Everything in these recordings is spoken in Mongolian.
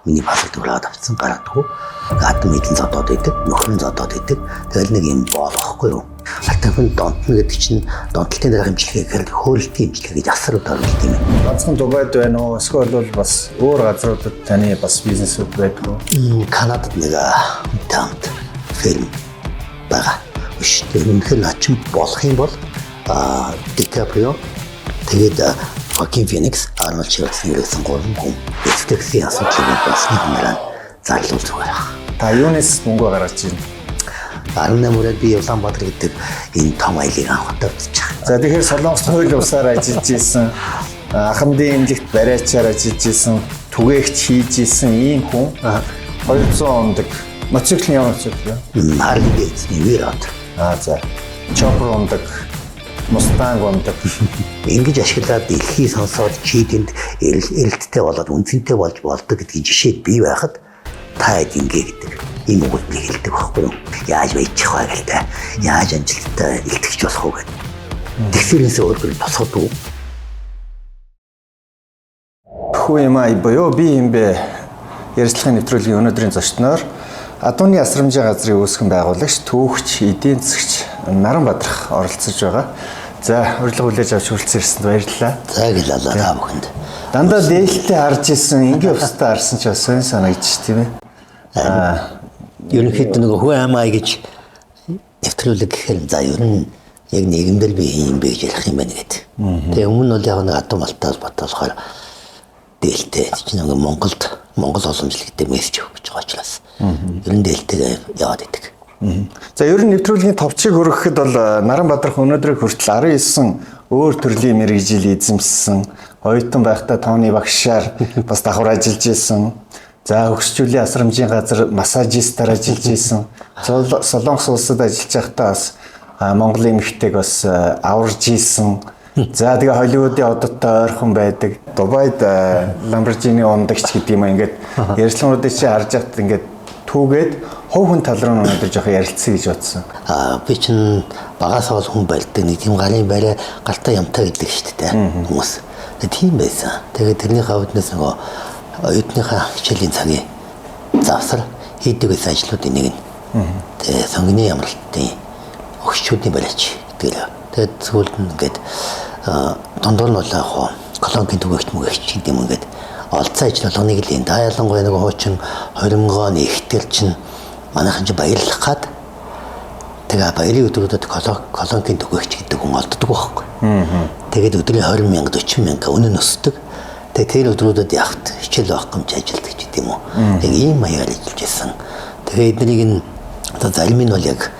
Миний паспорт өрөөд авсан гаргадаггүй. Гадна мэдэн зодоод идэг, нөхөр нь зодоод идэг. Тэгэл нэг юм болохгүй юу. Алтан донтно гэдэг чинь донтолтын дараах имчилгээ гэхээр хөөрөлтийн имчилгээ гэж асар удаа оруулт юм. Ганцхан Дубайд байна уу? Эсвэл бол бас өөр газруудад таны бас бизнесүүд байдаг уу? Канадад нэг хамт фирм байгаа. Биш тэр үнэхээр начин болох юм бол Дикаприо, тэгээд Хоакин Феникс, Арнольд Шварценеггер гэсэн гурван хүн FTX-ийн асуудлыг болсны хунараа зарлуул зүгээр байна. Та юунаас мөнгө гаргаж байна? 18 үрээд би Улаанбаатар гэдэг энэ том аялыг анх удаа үзэж байгаа. За, тэгэхээр Солонгост хууль усаар ажиллаж исэн, Ахмадын эмнэлэгт бариачаар ажиллаж исэн, түгээгч хийж исэн ийм хүн 200 ундаг. Мотоцикл нь ямар мотоцикл вэ? Harley Davidson V-Rod. Аа, за. Chopper ундаг, Mustang ундаг. Ингэж ашиглаад дэлхий сонсоод чийдэнд эрэлттэй болоод үнцэнтэй болж болдог гэдгийг жишээд бий байхад та хэд ингээ гэдэг ийм үгүүдийг хэлдэг байхгүй юу? Яаж баяжчих вэ гэлтэй. Яаж амжилттай илтгэж болох уу гэдэг. Тэгсэрнээсээ өөр босгодог. Who am I буюу би юм бэ? Ярилцлагын нэвтрүүлгийн өнөөдрийн зочноор Адууны асрамжийн газрын үүсгэн байгуулагч, түүхч, эдийн засагч Наран Бадрах оролцож байгаа. За, урилга хүлээж авч хүрэлцэн ирсэнд баярлалаа. За, гэлээ та бүхэнд. Дандаа дээлтэй харж исэн, энгийн увстай харсан ч бас сонь санагдчих, тийм ээ. Ерөнхийдөө нөгөө who am I гэж нэвтрүүлэг гэхээр за, ер нь яг нийгэмдэр би юм бэ гэж ярих юм байна гэдэг. Тэгээ өмнө нь бол яг нэг адуу малтаас баталахаар дээлтэй чинь нэг Монголд Монгол боломжлол гэдэг мессеж өгөх гэж байгаа учраас ер нь дээлтэйгээ яваад идэг. За, ер нь нэвтрүүлгийн товчийг өргөхөд бол Наран Бадрах өнөөдрийг хүртэл 19 өөр төрлийн мэргэжил эзэмшсэн, оюутан байхдаа тооны багшаар бас давхар ажиллаж исэн. За, хөгшчүүлийн асрамжийн газар массажистаар ажиллаж исэн. Солонгос улсад ажиллаж байхдаа бас Монгол эмэгтэйг бас аварж исэн. За, тэгээ Холливуудын ододтой ойрхон байдаг. Дубайд Lamborghini ундагч гэдэг юм, ингээд ярилцлагуудыг чи харж байхад ингээд түүгээд хувь хүн тал руу өнөөдөр жоохон ярилцъя гэж бодсон. Би чинь багасаа бол хүн барьдаг, нэг тийм гарын бариа гартаа ямтаа гэдэг шүү дээ хүмүүс. Тийм байсан. Тэгээд тэрний хавьднаас нөгөө оюутныхаа хичээлийн цагийн завсар хийдэг байсан ажлуудын нэг нь. Тэгээ сонгоны ямралтын өгчүүдийн бариач гэдэг. Тэгээд сүүлд нь ингээд дундуур нь бол яг хуу колонкийн түгээгч мүгээгч гэдэг юм, ингээд олцсон ажил болгоныг л энэ. Та ялангуяа нөгөө хуучин 20 оны ихтер чинь манайхан чинь баярлах гад тэгээ баярын өдрүүдэд колонкийн түгээгч гэдэг хүн олддог байхгүй. Тэгээд өдрийн 20 мянга, 40 мянга үнэ нь өсдөг. Тэгээд тэр өдрүүдэд явт хичээл байхгүй юм чи ажилдаг ч гэдэм үү. Яг ийм маягаар ажиллаж байсан. Тэгээд эднийг нь одоо зарим нь бол яг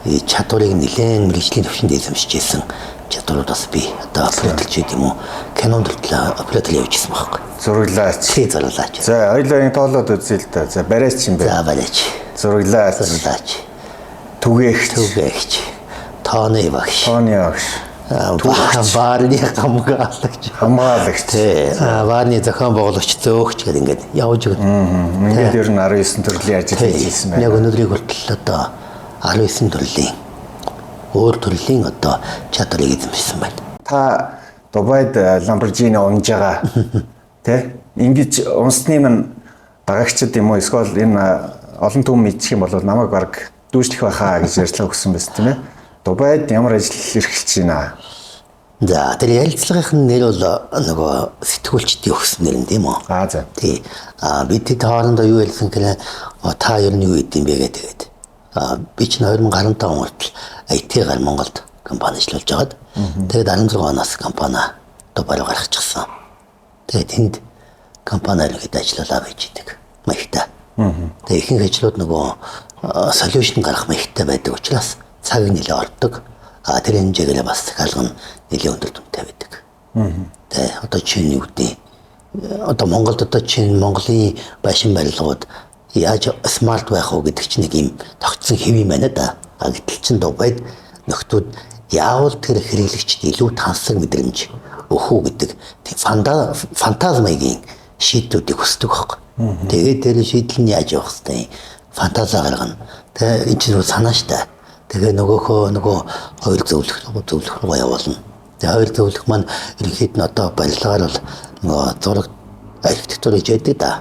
чадварыг нэлээд мэргэжлийн түвшинд эзэмшиж байсан чадварууд бас би одоо операторч гэдэг юм уу, кинонд хүртэл оператор явж исэн байхгүй. Зураглаач. Тий, зураглаач. За, хоёлаа энэ тоолоод үзье л да. За, бариач юм бэ? За, бариач. Зураглаач. Зураглаач. Түгээгч. Түгээгч. Тооны багш. Тооны багш. Баарны хамгаалагч. Хамгаалагч. Тий. Баарны зохион байгуулагч, зөөгч гэдэг ингээд явж өгнө. Ингээд ер нь 19 төрлийн ажил хийж ирсэн байна. Яг өнөөдрийг хүртэл одоо 19 төрлийн өөр төрлийн одоо чадварыг эзэмшсэн байна. Та Дубайд Lamborghini унж байгаа. Тэ? Ингэж унсны минь дагагчд юм уу, эсвэл энэ олон түмэн мэдчих юм бол намайг баг дүүжлэх байхаа гэж ярьцлага өгсөн байсан, тийм ээ. Дубайд ямар ажил эрхэлж байна? За, тэр ярилцлагын нэр бол нөгөө сэтгүүлчдийн өгсөн нэр юм, тийм үү? Аа, за. Тий. Би тэд хоорондоо юу ярьсан гэхээр та ер нь юу идэм бэ гэдэг. Би чинь 2015 он хүртэл IT-гаар Монголд компани ажиллуулж байгаад, тэгээд 16 оноос компани Дубай руу гаргачихсан. Тэгээд тэнд компани ерөнхийдөө ажиллуулаа байж идэг. Маягтай. Тэгээд ихэнх ажлууд нөгөө solution гаргах маягтай байдаг учраас цаг нэлээ ордог. Тэр хэмжээгээр бас захиалга нь нэлээ өндөр дүнтэй байдаг. Тэгээ одоо чинь юу гэдэг, одоо Монголд одоо чинь Монголын байшин барилгууд яаж smart байх уу гэдэг чинь нэг юм тогтсон хэв юм байна да. Гэтэл чин Дубайд нөхдүүд яавал тэр хэрэглэгчд илүү тансаг мэдрэмж өгөх үү гэдэг тийм фантаз маягийн шийдлүүдийг хүсдэг байхгүй. Тэгээд тэр шийдэл нь яаж явах хэвтэй фантаза гаргана. Тэгээ энэ чинь санаа штэ. Тэгээ нөгөөхөө нөгөө хууль зөвлөх рүү явуулна. Тэгээ хууль зөвлөх маань ерөнхийд нь одоо барилгаар бол нөгөө зураг архитектур гэж байдаг да.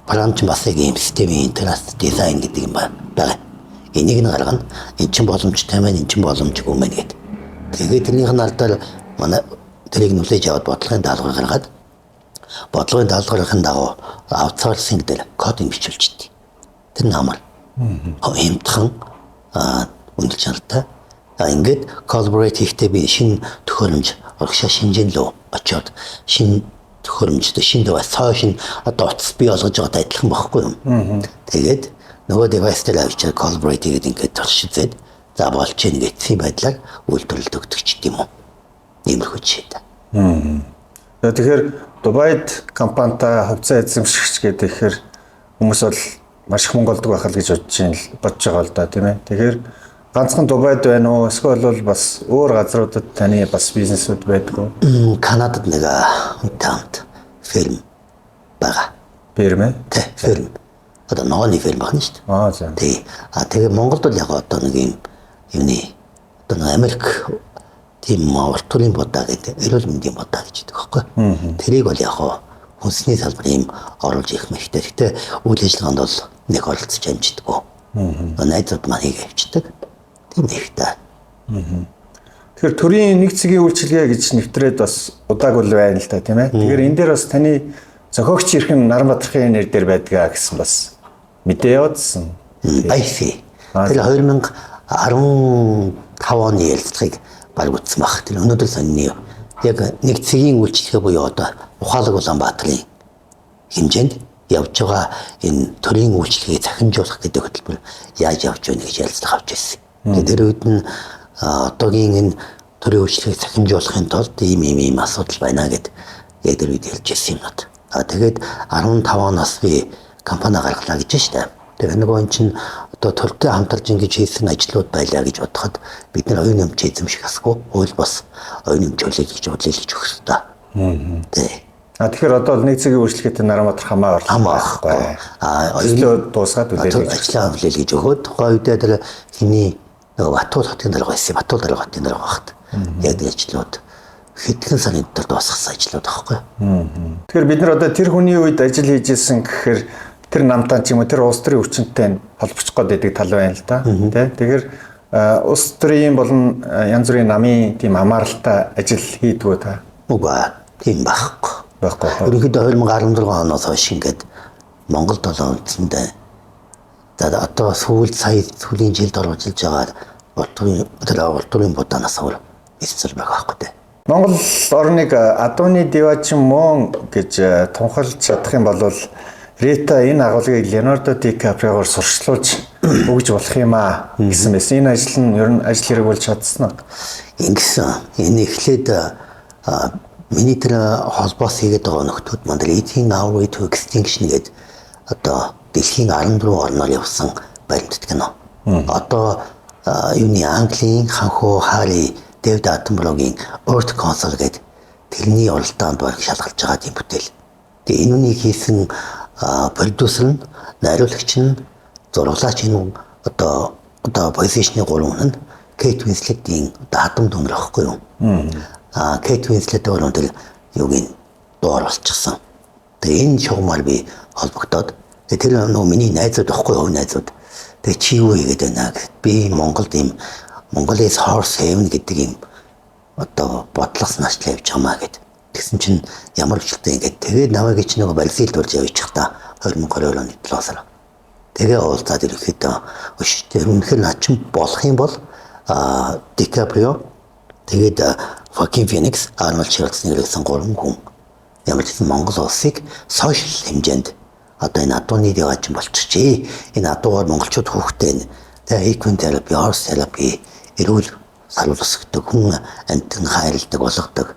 Програм чинь бас нэг юм системийн интерфейс дизайн гэдэг юм байгаа. Энийг нь гаргана. Эн чинь боломжтой маань, эн чинь боломжгүй маань гэдэг. Тэгээд тэрнийх нь ардаар манай тэрийг нүлээж аваад бодлогын даалгавар гаргаад бодлогын даалгаврын дагуу аутсорсинг дээр кодыг бичүүлждэг. Тэр нь амар. Хямдхан өндөр чанартай. Ингээд collaborate хийхдээ би шинэ төхөөрөмж урагшаа шинжин лөө очиод шинэ төхөөрөмжтэй шинэ device цоо шинэ одоо утас бий болгож байгаатай адилхан байхгүй юм. Тэгээд нөгөө device дээр авчиад collaborate хийгээд ингээд турш үзээд за болж гин гэсэн байдлаар үйлдвэрлэлд өгдөг ч гэдэм үү. Иймэрхүү жишээтэй. Тэгэхээр Дубайд компанитай хувьцаа эзэмшигч гэдэг ихээр хүмүүс бол маш их мөнгө олдог байх л гэж бодож байна л бодож байгаа л да, тийм ээ. Тэгэхээр ганцхан Дубайд байна уу? Эсвэл бол бас өөр газруудад таны бас бизнесүүд байдаг уу? Канадад нэг хүнтэй хамт фирм байгаа. Фирм ээ? Тэ, фирм. Одоо ногооны фирм байна шүү дээ. Аа за. Тий. А тэгээ Монголд бол яг одоо нэг юм юуны одоо нэг Америк тийм урт төрийн будаа гэдэг эрүүл мэндийн будаа гэж хэлдэг байхгүй. Тэрийг бол яг хүнсний салбар ийм оруулж ирэх мэхтэй. Гэтэ үйл ажиллагаанд бол нэг оролцож амждаггүй. Найзууд маань хийгээ явчихдаг. Тийм ихтэй. Тэгэхээр төрийн нэг цэгийн үйлчилгээ гэж нэвтрээд бас удааг бол байна л да, тийм ээ. Тэгэхээр энэ дээр бас таны зохиогч эрх нь Наранбадрахын нэр дээр байдгаа гэсэн бас мэдээ явуулсан. Баяфи. Тэр 2015 оны ярилцлагыг баг үтсэн баг. Тэр өнөөдөр сонины яг нэг цэгийн үйлчилгээ буюу одоо ухаалаг Улаанбаатарын хэмжээнд явж байгаа энэ төрийн үйлчилгээг захинжуулах гэдэг хөтөлбөр яаж явж байна гэж ярилцлага авч ирсэн. Тэгээд тэр үед нь одоогийн энэ төрийн үйлчилгээг захинжуулахын тулд ийм ийм ийм асуудал байна гэд яг тэр үед хэлж ирсэн юм над. А тэгээд 15 оноос би компани гаргалаа гэж байна шүү дээ. Тэр нөгөө эн чинь одоо төртэй хамтарч ингэж хийсэн ажлууд байлаа гэж бодоход бид нар оюун өмч эзэмших асгүй хууль бос оюун өмч хүлээл гэж хүлээл гэж өгөх ёстой. Тий. А тэгэхээр одоо нэг цэгийн үйлчлэгээтэй Наранбаатар хамаа орлоо. Хамаа байхгүй. А оюун дуусгаад хүлээл гэж ажлаа хүлээл гэж өгөөд тухайн үедээ тэр хиний нөгөө Батуул хотын дарга байсан. Батуул дарга хотын дарга багт яг тэр ажлууд хэдхэн сарын дотор дуусгасан ажлууд байхгүй. Тэгэхээр бид нар одоо тэр хүний үед ажил хийж исэн гэхээр тэр намтан ч юм уу тэр улс төрийн өвчнөдтэй холбогдох гээд байдаг тал байна л да. Тэ. Тэгэхээр улс төрийн болон янз бүрийн намын тийм хамааралтай ажил хийдгүү та? Үгүй тийм байхгүй. Байхгүй. Ерөнхийдөө 2016 оноос хойш ингээд Монгол долоо үндсэндээ за одоо сүүл сая сүүлийн жилд оролцож байгаа урт төрийн будаанаас өөр эсэл байгаа байхгүй дээ. Монгол орныг Адууны Дивачин мөн гэж тунхаглаж чадах юм бол Рита энэ агуулгыг Леонардо Ди Каприогоор сурчлуулж өгж болох юм аа гэсэн байсан. Энэ ажил нь ер нь ажил хэрэг болж чадсан уу? Ингэсэн. Энэ эхлээд миний тэр холбоос хийгээд байгаа нөхдүүд маань тэр 18 Hour to Extinction гэдэг одоо дэлхийн 14 орноор явсан баримтат кино. Одоо юуны Английн ханхуу Харри Дэвид Аттенброгийн Earth Council гэдэг тэрний уралдаанд баг шалгалж байгаа тийм бүтээл. Тэгээ энэ үнийг хийсэн продюсер нь, найруулагч нь, зураглаач энэ одоо позишны гурван хүн нь Кейт Уинслетийн одоо хадам дүнэр байхгүй юу? Аа Кейт Уинслет өөрөө тэр юуг нь дуу оруулчихсан. Тэгээ энэ шугамар би холбогдоод тэр нөгөө миний найзууд байхгүй юу, найзууд. Тэгээ чи юу хийгээд байна гэхэд би Монголд ийм Mongolis Horse Haven гэдэг ийм одоо бодлого санаачлаа явж байгаа маа гэд. Тэгсэн чинь ямар хүчтэй ингээд тэгээд намайг чи нөгөө Бразилд урьж явчих та 2022 оны 7 сар. Тэгээ уулзаад ирэхэд өштэй үнэхээр наа чин болох юм бол Дикаприо тэгээд Хоакин Феникс, Арнольд Шварценеггер гэсэн гурван хүн ямар ч гэсэн Монгол улсыг сошиал хэмжээнд одоо энэ адууны диваачин болчихжээ. Энэ адуугаар монголчууд хүүхдээ тэгээ equine therapy, horse therapy, эрүүл саруул өсгдөг, хүн амьтан хайрладаг, болгодог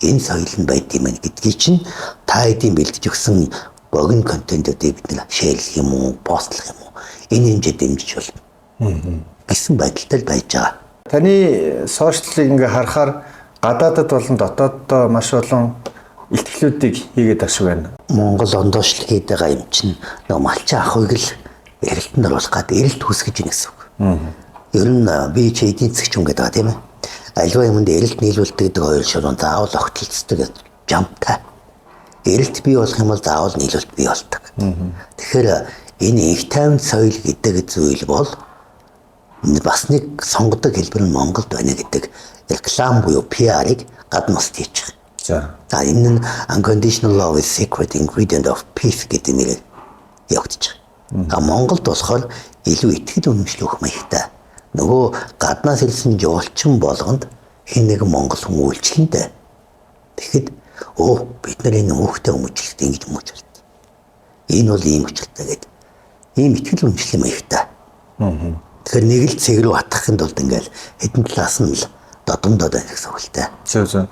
энэ соёл нь байд юм байна гэдгийг чинь та хэдийн бэлдэж өгсөн богино контентуудыг бид нэр шеэрлэх юм уу, постлох юм уу, энэ хэмжээ дэмжиж болно гэсэн байдалтай байж байгаа. Таны сошиалыг ингээ харахаар гадаадад болон дотооддоо маш олон илтгэлүүдийг хийгээд байгаа шиг байна. Монгол ондоошлог хийдэг байгаа юм чинь нөгөө малчин ахуйг л эрэлтэнд оруулах гад эрэлт үүсгэж ийн гэсэн үг. Ер нь би чи эдийн засгч хүн гэдэг байгаа тийм ээ. Альва юмд эрэлт нийлүүлдэг гэдэг хоёр шуурга заавал огтлцдог жамтай. Эрэлт бий болох юм бол заавал нийлүүлэлт бий болдог. Тэгэхээр энэ их тайван соёл гэдэг зүйл бол бас нэг сонгодог хэлбэр нь Монголд байна гэдэг реклам буюу PR-ыг гадна улсад хийж байгаа. За. За энэ нь unconditional love is secret ingredient of peace гэдэг нэрээр явагдаж байгаа. А Монголд болохоор илүү итгэл үнэмшил өгөх маягтай. Нөгөө гаднаас ирсэн жуулчин болгонд хэн нэгэн монгол хүн үйлчлэнтэй. Тэгэхэд бид нар энэ хүүхдээ хүмүүжлэхдээ ингэж хүмүүжүүлдэг. Энэ бол ийм учиртай гэдэг. Ийм итгэл үнэмшлийн маягтай. Тэгэхээр нэг л цэг рүү хатгахын тулд ингээл хэдэн талаас нь л додомдоод байх гэсэн үг л дээ. Зөв зөв.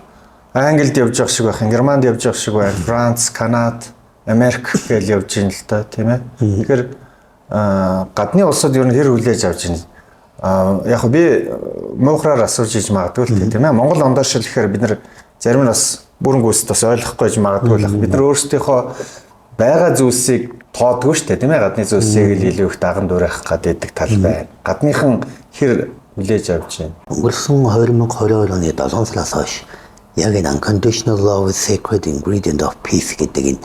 Англид явж явах шиг байх, Германд явж явах шиг байх, Франц, Канад, Америк гэж явж байна л та, тийм ээ. Тэгэхээр гадны улсууд ер нь хэр хүлээж авч байна? Яг би муухраар асууж иж магадгүй л тийм ээ. Монгол ондоошил гэхээр бид нар зарим нь бас бүрэн гүйцэд бас ойлгохгүй гэж магадгүй л. Бид нар өөрсдийнхөө байгаа зүйлсийг тоодгүй шүү дээ, тийм ээ. Гадны зүйлсийг л илүү их даган дуурайх гэдэг тал байна. Гадныхан хэр хүлээж авч байна? Өнгөрсөн 2022 оны 7 сараас хойш яг энэ unconditional love is sacred ingredient of peace гэдэг энэ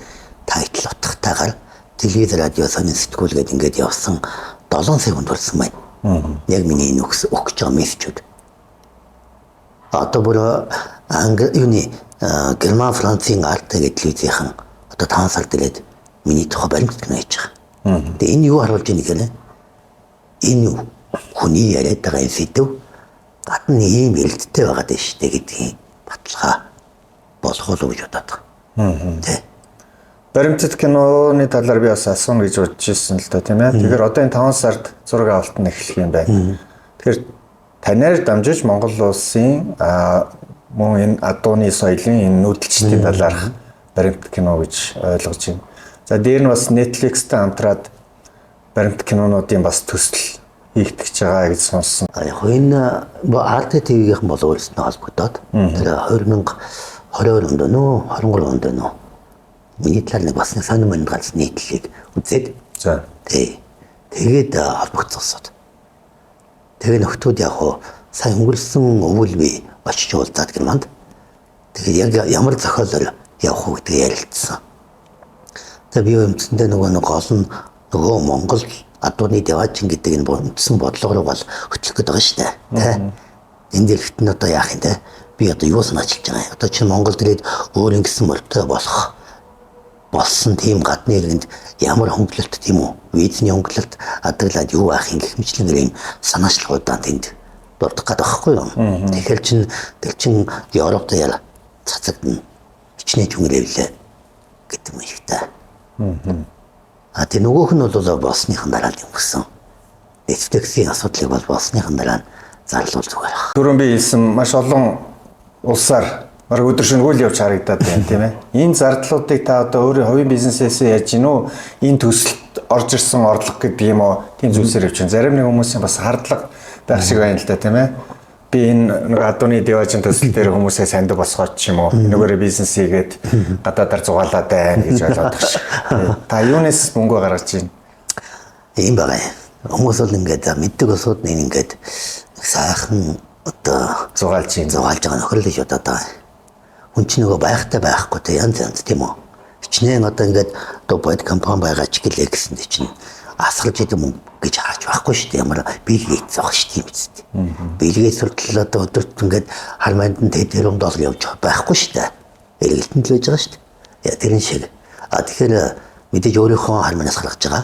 title утгатайгаар телевиз, радио, сонин сэтгүүл гэдэг ингээд явсан 7 секунд болсон байна. Яг миний энэ өгөх гэж байгаа мессежүүд. Одоо бүр Англи юуны Герман, Францын Arte телевизийнхэн одоо 5 сард ирээд миний тухай баримт кино хийж байгаа. Тэгээ энэ юу харуулж байна гэхээр энэ хүний яриад байгаа энэ сэдэв гадна ийм эрэлттэй байгаа даа шүү дээ гэдгийг баталгаа болох уу гэж бодоод байгаа. Тэ. Баримтат киноны талаар би бас асууна гэж бодож ирсэн л да, тийм ээ. Тэгэхээр одоо энэ 5 сард зураг авалт нь эхлэх юм байна. Тэгэхээр танаар дамжиж Монгол улсын мөн энэ адууны соёлын энэ нүүдэлчдийн талаарх баримт кино гэж ойлгож байна. За дээр нь бас Netflix-тэй хамтраад баримт кинонуудын бас төсөл хийгдэж байгаа гэж сонссон. Яг энэ Arte TV-ийн бол өөрсдөө холбогдоод тэр 2022 онд нөө 23 онд нөө миний талаар нэг бас нэг сонир монд гарсан нийтлэлийг үзээд за тий. Тэгээд холбогдсон. Тэгээ нөхдүүд яг хуу сайн өнгөрсөн өвөл би очиж уулзаад Германд. Тэгээд яг ямар зохиолоор явах уу гэдгийг ярилцсан. Тэгээ би үндсэндээ нөгөө нэг гол нь нөгөө Монгол адууны деваачин гэдэг энэ үндсэн бодлого руу бол хөтлөх гээд байгаа шүү дээ. Тэ. Энэ дэлхийд нь одоо яах юм те? Би одоо юу санаачилж байгаа юм? Одоо чинь Монголд ирээд өөр ингэсэн мөртөө болох болсон тийм гадны иргэнд ямар хөнгөлөлт тийм үү? Визний хөнгөлөлт адаглаад юу аах юм гэх мэтлэнгээр ийм санаачлагуудаа тэнд дурдах гээд байхгүй юу? Тэгэхээр чин тэр чин Европт яла цацагдана. Хичнээн чүнгэлээ гэдэг юм шиг та. А тэр нөгөөх нь бол болсныхан дараа л өнгөрсөн. Netflix-ийн асуудлыг бол болсныхан дараа нь зарлуул зүгээр баг. Түрүүн би хэлсэн маш олон улсаар бараг өдөр шөнөгүй л явж харагдаад байна, тийм ээ. Энэ зардлуудыг та одоо өөрийн хувийн бизнесээсээ яаж гин үү? Энэ төсөлд орж ирсэн орлого гэдэг юм уу? Тийм зүйлсээр явж байна. Зарим нэг хүмүүсийн бас хардлага байх шиг байна л да, тийм ээ. Би энэ нэг адууны деважин төсөл дээр хүмүүсээ сандив босгооч юм уу? Нөгөөрөө бизнес хийгээд гадаадаар зугаалаад байна гэж ойлгоод байгаа шиг. Та юунаас мөнгө гаргаж байна? Ийм байгаа юм. Хүмүүс бол ингээд мэддэг улсууд нь ингээд сайхан одоо зугаалж байна. Зугаалж байгаа нөхөр л гэж бодоод байгаа. Хүн чинь нөгөө байхтай байхгүй те янз янз тийм үү? Хичнээн одоо ингээд Дубайд компани байгаа ч гэлээ гэсэн чинь асгалж идэм мөнгө гэж харж байхгүй шүү дээ. Ямар Билл Гейтс баг шүү дээ юм биз дээ. Билл Гейтс хүртэл одоо өдөрт ингээд хар мандан тэрбум доллар явж байхгүй шүү дээ. Эргэлтэнд л байж байгаа шүү дээ. Тэрэн шиг. А тэгэхээр мэдээж өөрийнхөө хар манаас гаргаж байгаа.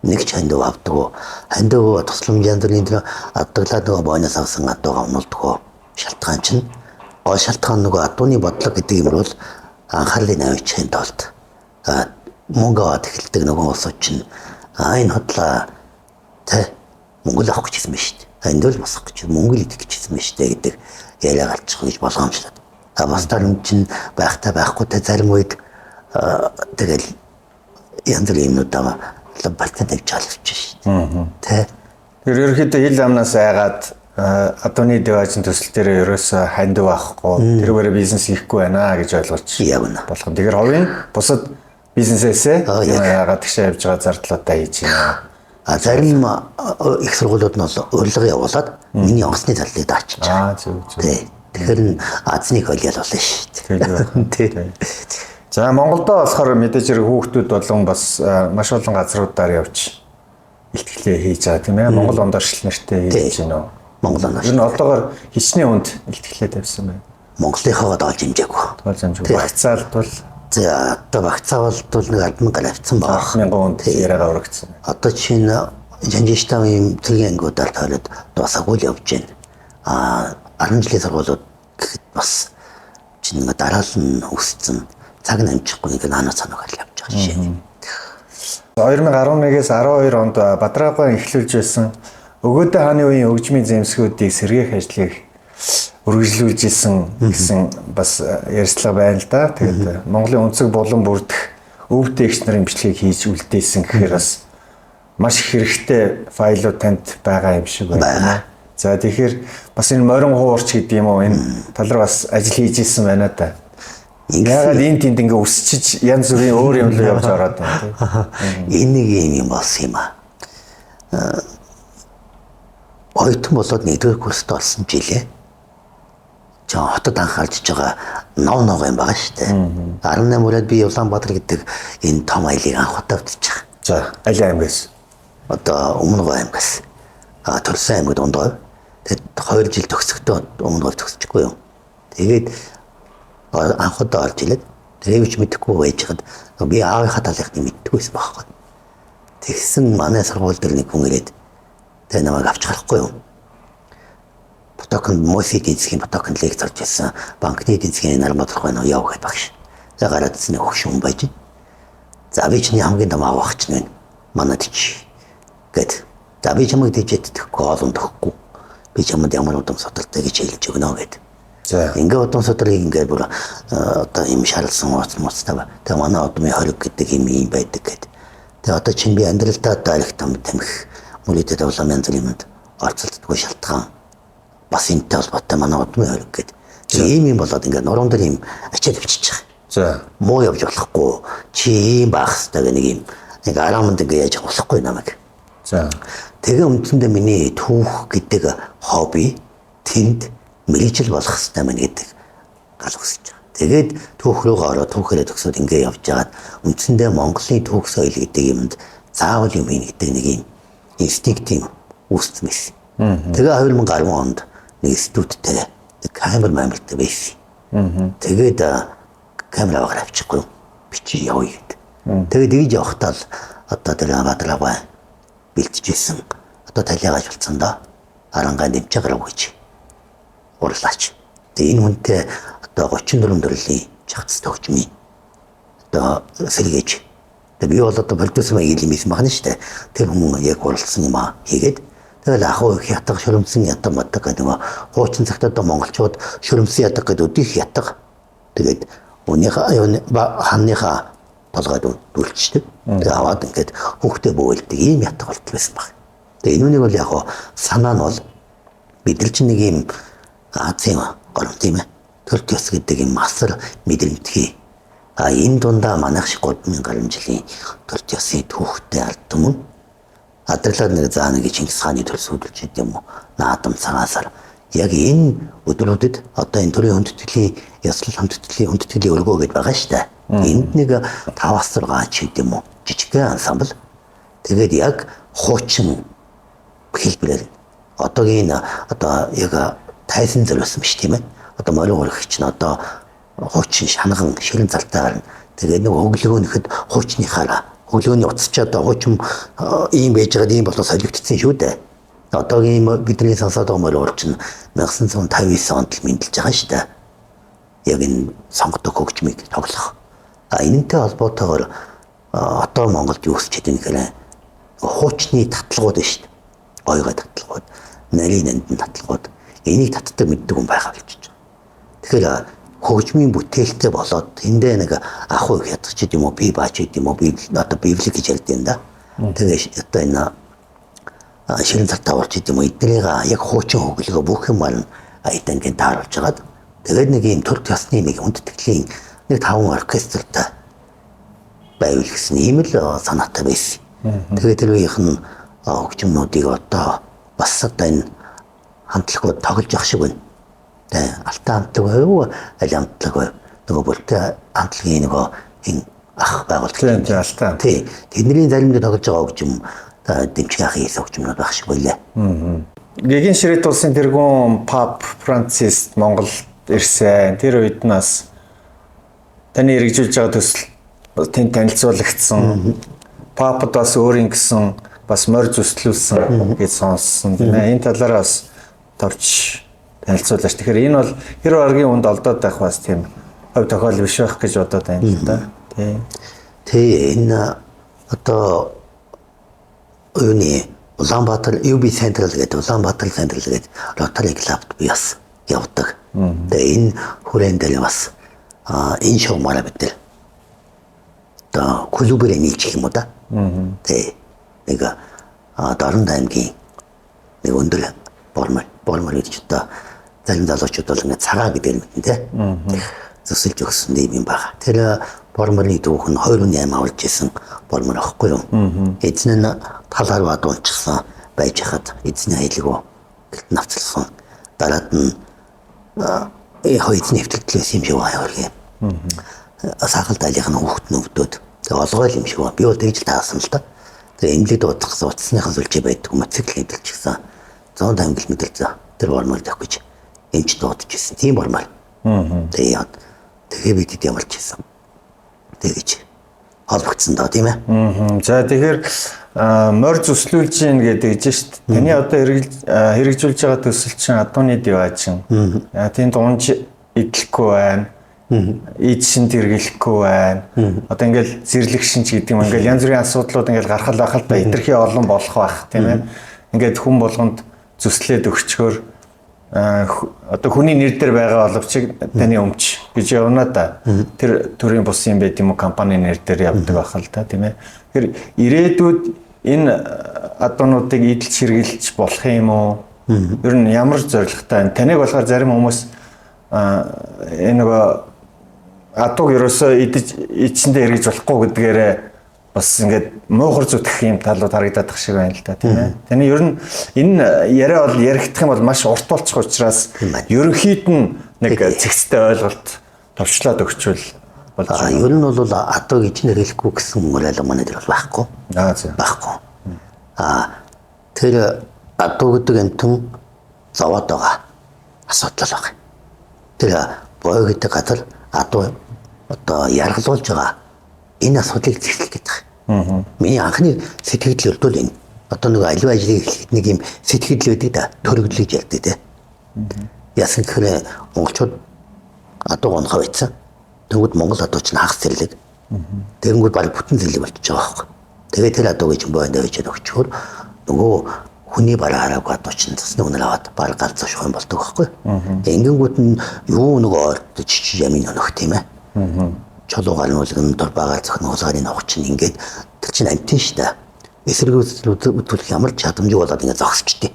Нэг ч хандив авдаг. Хандив тусламж янз бүрийн тэр аддаглаад нөгөө бонус авсан адуугаа унуулдаг. Шалтгаан чинь гол шалтгаан нөгөө адууны бодлого гэдэг юм бол анхаарлыг авчихын тулд мөнгө аваад эхэлдэг нөгөө улсууд чинь энэ хотлоо тэ мөнгө л авах гэж хэлсэн байна шүү дээ. Энд л босох гэж мөнгө л идэх гэж хэлсэн байна шүү дээ гэдэг яриа гарчих гэж болгоомжлоод. А бусдаар юм чинь байхтай байхгүй тэ зарим үед тэгэл янз бүрийн юмнуудаа балтан тавьж халавч шүү дээ. Тэ. Тэр ерөнхийдөө хил амнаас айгаад адууны деважин төсөл дээр ерөөсөө хандив авахгүй тэрүүгээрээ бизнес хийхгүй байна гэж ойлгож болох. Тэгэхээр хувийн бусад бизнесээсээ яагаад тэгшээ явж байгаа зардлуудаа хийж байна. А зарим их сургуулиуд нь бол урилга явуулаад миний онгоцны зарлыг даачиж байгаа. Зөв зөв. Тэгэхээр нь азны холиол болно шүү дээ. Тий. За Монголдо болохоор мэдээж хэрэг хүүхдүүд болон бас маш олон газруудаар явж илтгэлээ хийж байгаа тийм ээ. Монгол онд оршил нэртэй хийж байна уу? Монгол онд. Ер нь одоогоор хичнээн хүнд илтгэлээ тавьсан байна. Монголынхоогоо доолж хэмжээгүй. Доолж хэмжээгүй. Багцаалд бол за одоо багцаалд бол нэг 1000 гаруй авцсан баг. 1000 хүнд яриагаа өргөцсөн. Одоо чинь Жанжиштан цэргийн ангиудаар тойроод дуусаагүй л явж байна. А 10 жилийн сургуулиуд гэхэд бас чинь ингээ дараал нь өссөн. Цаг нь амжихгүй ингээ наана цанаг л явж байгаа жишээ нь. 2011-ээс 12 онд Бадраагаан эхлүүлж байсан Өгөөдөө хааны үеийн хөгжмийн зэмсгүүдийг сэргээх ажлыг үргэлжлүүлж исэн гэсэн бас ярьцлага байна л да. Тэгээд Монголын өнцөг булан бүрдэх өв дээгч нарын бичлэгийг хийж үлдээсэн гэхээр бас маш их хэрэгтэй файлууд танд байгаа юм шиг байна. За тэгэхээр бас энэ морин хуурч гэдэг юм уу энэ тал руу бас ажил хийж исэн байна да. Яагаад энэ тэнд ингээ өсчиж янз бүрийн өөр юм руу явж ороод байна тийм. Энэ нэг юм болсон юм аа. Оюутан болоод нэгдүгээр курст орсон жилээ. Жон хотод анх гарч иж байгаа нов ног юм байгаа шүү дээ. 18 үрээд би Улаанбаатар гэдэг энэ том аялыг анх удаа үзэж байгаа. За аль аймгаас? Одоо Өмнө Говь аймгаас. А төрсөн аймаг Дундговь. Тэгэд 2 жил төгсөхдөө Өмнө Говь төгсчихгүй юм. Тэгээд анх удаа орж илээд тэгээ юу ч мэдэхгүй байж хад би аавынхаа талынхны мэддэггүй байсан байхгүй. Тэгсэн манай сургууль дээр нэг хүн ирээд тэгээ намайг авч гарахгүй юм. Потокон Моси эдийн засгийн потокон лекц орж ирсэн. Банкны эдийн засгийн Наранбаатар байна уу яв гэхэд багш. Тэгээ гараад ирсэн нэг хөгшин хүн байж. За би чиний хамгийн том аав ах чинь байна. Манад чи гэд. За би чамайг дижээд тэхгүй олон төгөхгүй. Би чамд ямар удам судартай гэж хэлж өгнө гэд. За ингээ удам судрыг ингээ бүр одоо юм шарлсан ууц муцтай. Тэгээ манай удмын хориг гэдэг юм юм байдаг гэд. Тэгээ одоо чинь би амьдралдаа одоо арх там тамхи мөрөдөд улам янз бүрийн юмд орцолддоггүй шалтгаан. Бас энэтэй холбоотой манай удмын хориг гэд. Тэгээ ийм юм болоод ингээ нуруунд дэр юм ачаал өвчиж байгаа. За муу явж болохгүй. Чи ийм байх хэрэгтэй гэх нэг юм нэг араамд ингээ яаж болохгүй намайг. За тэгээ үндсэндээ миний түүх гэдэг хобби тэнд мэргэжил болох хэрэгтэй мэн гэдэг гал өсөж байгаа. Тэгээд түүх рүүгээ ороод түүхээрээ төгсөөд ингээ явж байгаад үндсэндээ Монголын түүх соёл гэдэг юмд заавал юм хийнэ гэдэг нэг юм инстинкт юм үүссэн байсан. Тэгээ 2010 онд нэг институттэй нэг камер мамертай байсан. Тэгээд камер аваад авчихгүй бичиж явъя гэд. Тэгээд тэгж явахдаа л одоо тэр Бадраагаа бэлтжижсэн. Одоо талигааж болцсон доо. Арангаа дэмжиж гарав гэж урлаач. Тэгээ энэ хүнтэй одоо 34 төрлийн чагц төгжмийн одоо сэргээж. Тэгээ би бол одоо продюсер маяг юм байсан байна шүү дээ. Тэр хүмүүс яг уралдсан юм аа хийгээд тэгэл ахуй их ятга шөрөмсөн ятга маддаг гэдэг нөгөө хуучин цагт одоо монголчууд шөрөмсөн ятга гэдэг өдөх ятга. Тэгээд өнийхээ ханныхаа толгойд дүлчдэг. Тэгээ аваад ингээд хүүхдээ бөөлдөг ийм ятга болтол байсан баг. Тэгээ энэ үнийг бол яг санаа нь бол бид нар чинь нэг ийм Азийн гором тийм ээ. Төрт ёс гэдэг юм асар мэдрэмтгий. А энэ дундаа манайх шиг 3000 гаруй жилийн төрт ёсын түүхтэй ард түмэн адарлаад нэг заа нэг Чингис хааны төр сүйдэлж идэм юм уу? Наадам цагаасаар яг энэ өдрүүдэд одоо энэ төрийн хүндэтгэлийн ёслол хүндэтгэлийн хүндэтгэлийн өргөө гэдээ байгаа шүү дээ. Энд нэг 5-6 ч гэдэм үү? Жижигхэн ансамбл. Тэгээд яг хуучин хэлбэрээр одоогийн одоо яг тайсан зориулсан биш тийм ээ. Одоо морин өргөх чинь одоо хуучин шанаган ширэн залтайгаар гарна. Тэгээд нэг хөглөгөө нөхөд хуучныхаараа хөглөөний утас ч одоо хуучин ийм байж байгаад ийм болоо солигдсон шүү дээ. Одоогийн бидний сонсоод байгаа морин урч нь 1959 онд л мэндэлж байгаа шүү дээ. Яг энэ сонгодог хөгжмийг тоглох. А энэнтэй холбоотойгоор одоо Монголд юу өсч идэв гэхээр хуучны татлагууд байна шүү дээ. Гойгой татлагууд, нарийн нандин татлагууд энийг татдаг мэддэг хүн байгаа болчихж байгаа. Тэгэхээр хөгжмийн бүтээлтэй болоод тэндээ нэг ахуй их ядах ч гэдэм үү, би баач гэдэм үү, би одоо библик гэж ярьд юм да. Тэгээ одоо энэ ширэн цартаа урч гэдэм үү, эднэрийг яг хуучин хөглөгөө бүх юм маань аятангийн тааруулж хагаад тэгээд нэг ийм төрт ёсны нэг хүндэтгэлийн нэг 5 оркестртай байвал гэсэн ийм л санаатай байсан. Тэгээд тэр үеийнх нь хөгжмнүүдийг одоо бас одоо энэ хамтлагууд тоглож явах шиг байна. Тэ алтан хамтлаг байв, аль хамтлаг байв. Нөгөө бүртээ хамтлагийн нөгөө ин ах байгуулдаг. Тийм тийм алтай. Тий. Тэдний зарим нэг тоглож байгаа хөгжим дэмжих ахын хийсэн хөгжмнүүд байх шиг байлаа. Гэгийн ширэт улсын тэргүүн Пап Францис Монголд ирсэн. Тэр үед нь бас таны хэрэгжүүлж байгаа төсөл тэнд танилцуулагдсан. Папд бас өөрийн гэсэн бас морь зүслүүлсэн гэж сонссон тийм ээ. Энэ талаараа бас товч танилцуулаач. Тэгэхээр энэ бол хэр аргийн үнд олдоод байх бас тийм хувь тохиол биш байх гэж бодоод байна л да. Тийм. Тий, энэ одоо юуны Улаанбаатар UB Central гэдэг Улаанбаатар Central гэдэг Rotary Club-д би бас явдаг. Тэгээ энэ хүрээн дээр бас энэ шугамаараа бид нар одоо клубээр нийлчих юм уу да. Тий. Нэг Дорнод аймгийн нэг өндөр бормор гэж одоо зарим залуучууд бол ингээд цагаан гэдэг юм мэднэ тий. Зүсэлж өгсөн юм байна. Тэр борморын түүх нь 2008 авалж исэн бормор аахгүй юу. Эзэн нь талаар бад унчсан байж хахад эзний аялгаа гэлт навцлсан. Дараад нь эзний хэвтэлтэл байсан юм шиг байна юм. Сахал дайлынх нь хүүхэд нь өвдөд. Тэгээ олгой юм шиг байна. Би бол тэгж л таасан л да. Тэгээ эмнэлэг дуудах утасныхан сүлжээ байдаг мотоцикл хэвтэлчихсэн. 150 км зай тэр бормор тавих гэж эмч дуудаж ирсэн. Тийм бормор. Тэгээ яа. Тэгээ бид ямарч ирсэн. Тэгэж холбогдсон доо тийм ээ. За тэгэхээр морь зүслүүлж гин гэдэг гэж шүү дээ. Таны одоо хэрэгжүүлж байгаа төсөл чинь адууны диваажин. Тэнд унж идлэхгүй байна. Ид шинт хэрэглэхгүй байна. Одоо ингээл зэрлэг шинж гэдэг юм ингээл янз бүрийн асуудлууд ингээл гарах л байх л да хэтэрхий олон болох байх тийм ээ. Ингээд хүн болгонд зүслээд өгчгөр одоо хүний нэр дээр байгаа боловч таны өмч гэж явна да. Тэр төрийн бус юм байт юм уу компани нэр дээр явдаг байх л да тийм ээ. Тэгэхээр ирээдүйд энэ адуунуудыг эдэлж хэрэглэж болох юм уу? Ер нь ямар зорилготой байна? Таныг болохоор зарим хүмүүс энэ нөгөө адууг ерөөсөө идэж ичсэндээ эргэж болохгүй гэдгээрээ бас ингээд муухар зүтгэх юм талууд харагдаад тах шиг байна л да тийм ээ. Таны ер нь энэ яриа бол яригдах юм бол маш урт болчих учраас ерөнхийд нь нэг цэгцтэй ойлголт товчлоод өгчвөл болж байна. Ер нь бол адууг ичнэр хэлэхгүй гэсэн ойлголт манай дээр бол байхгүй. Аа зөв. Байхгүй. Тэр адуу гэдэг амтан зовоод байгаа асуудал байна. Тэр бой гэдэг газар адуу одоо яргалуулж байгаа энэ асуудлыг зэгслэх гэдэг. Миний анхны сэтгэгдэл өрдөл энэ. Одоо нэг аливаа ажлыг эхлэхэд нэг юм сэтгэгдэл байдаг да. Төрөгдөл гэж ярьдаг те. Яасан гэхээр монголчууд адуу гонхоо байсан. Тэнгүүд Монгол адуу чинь хагас зэрлэг. Тэнгүүд баг бүтэн зэрлэг болчихж байгаа байхгүй. Тэгээ тэр адуу гэж бойнд авчиад өгчөөр нөгөө хүний бараа хараагүй адуу чинь цасны үнээр аваад баг галзуу юм болдог байхгүй. Ингэнгүүт нь юу нөгөө ойртож чич ямын өнөх тийм ээ. Чулуу гарнуулаг нь дурбаагаар зохин хулгайны ногч чинь ингээд тэр чинь амтэн шүү дээ. Эсэргүүцэл үзүүлэх ямар ч чадамжгүй болоод ингээд зогсчихдээ.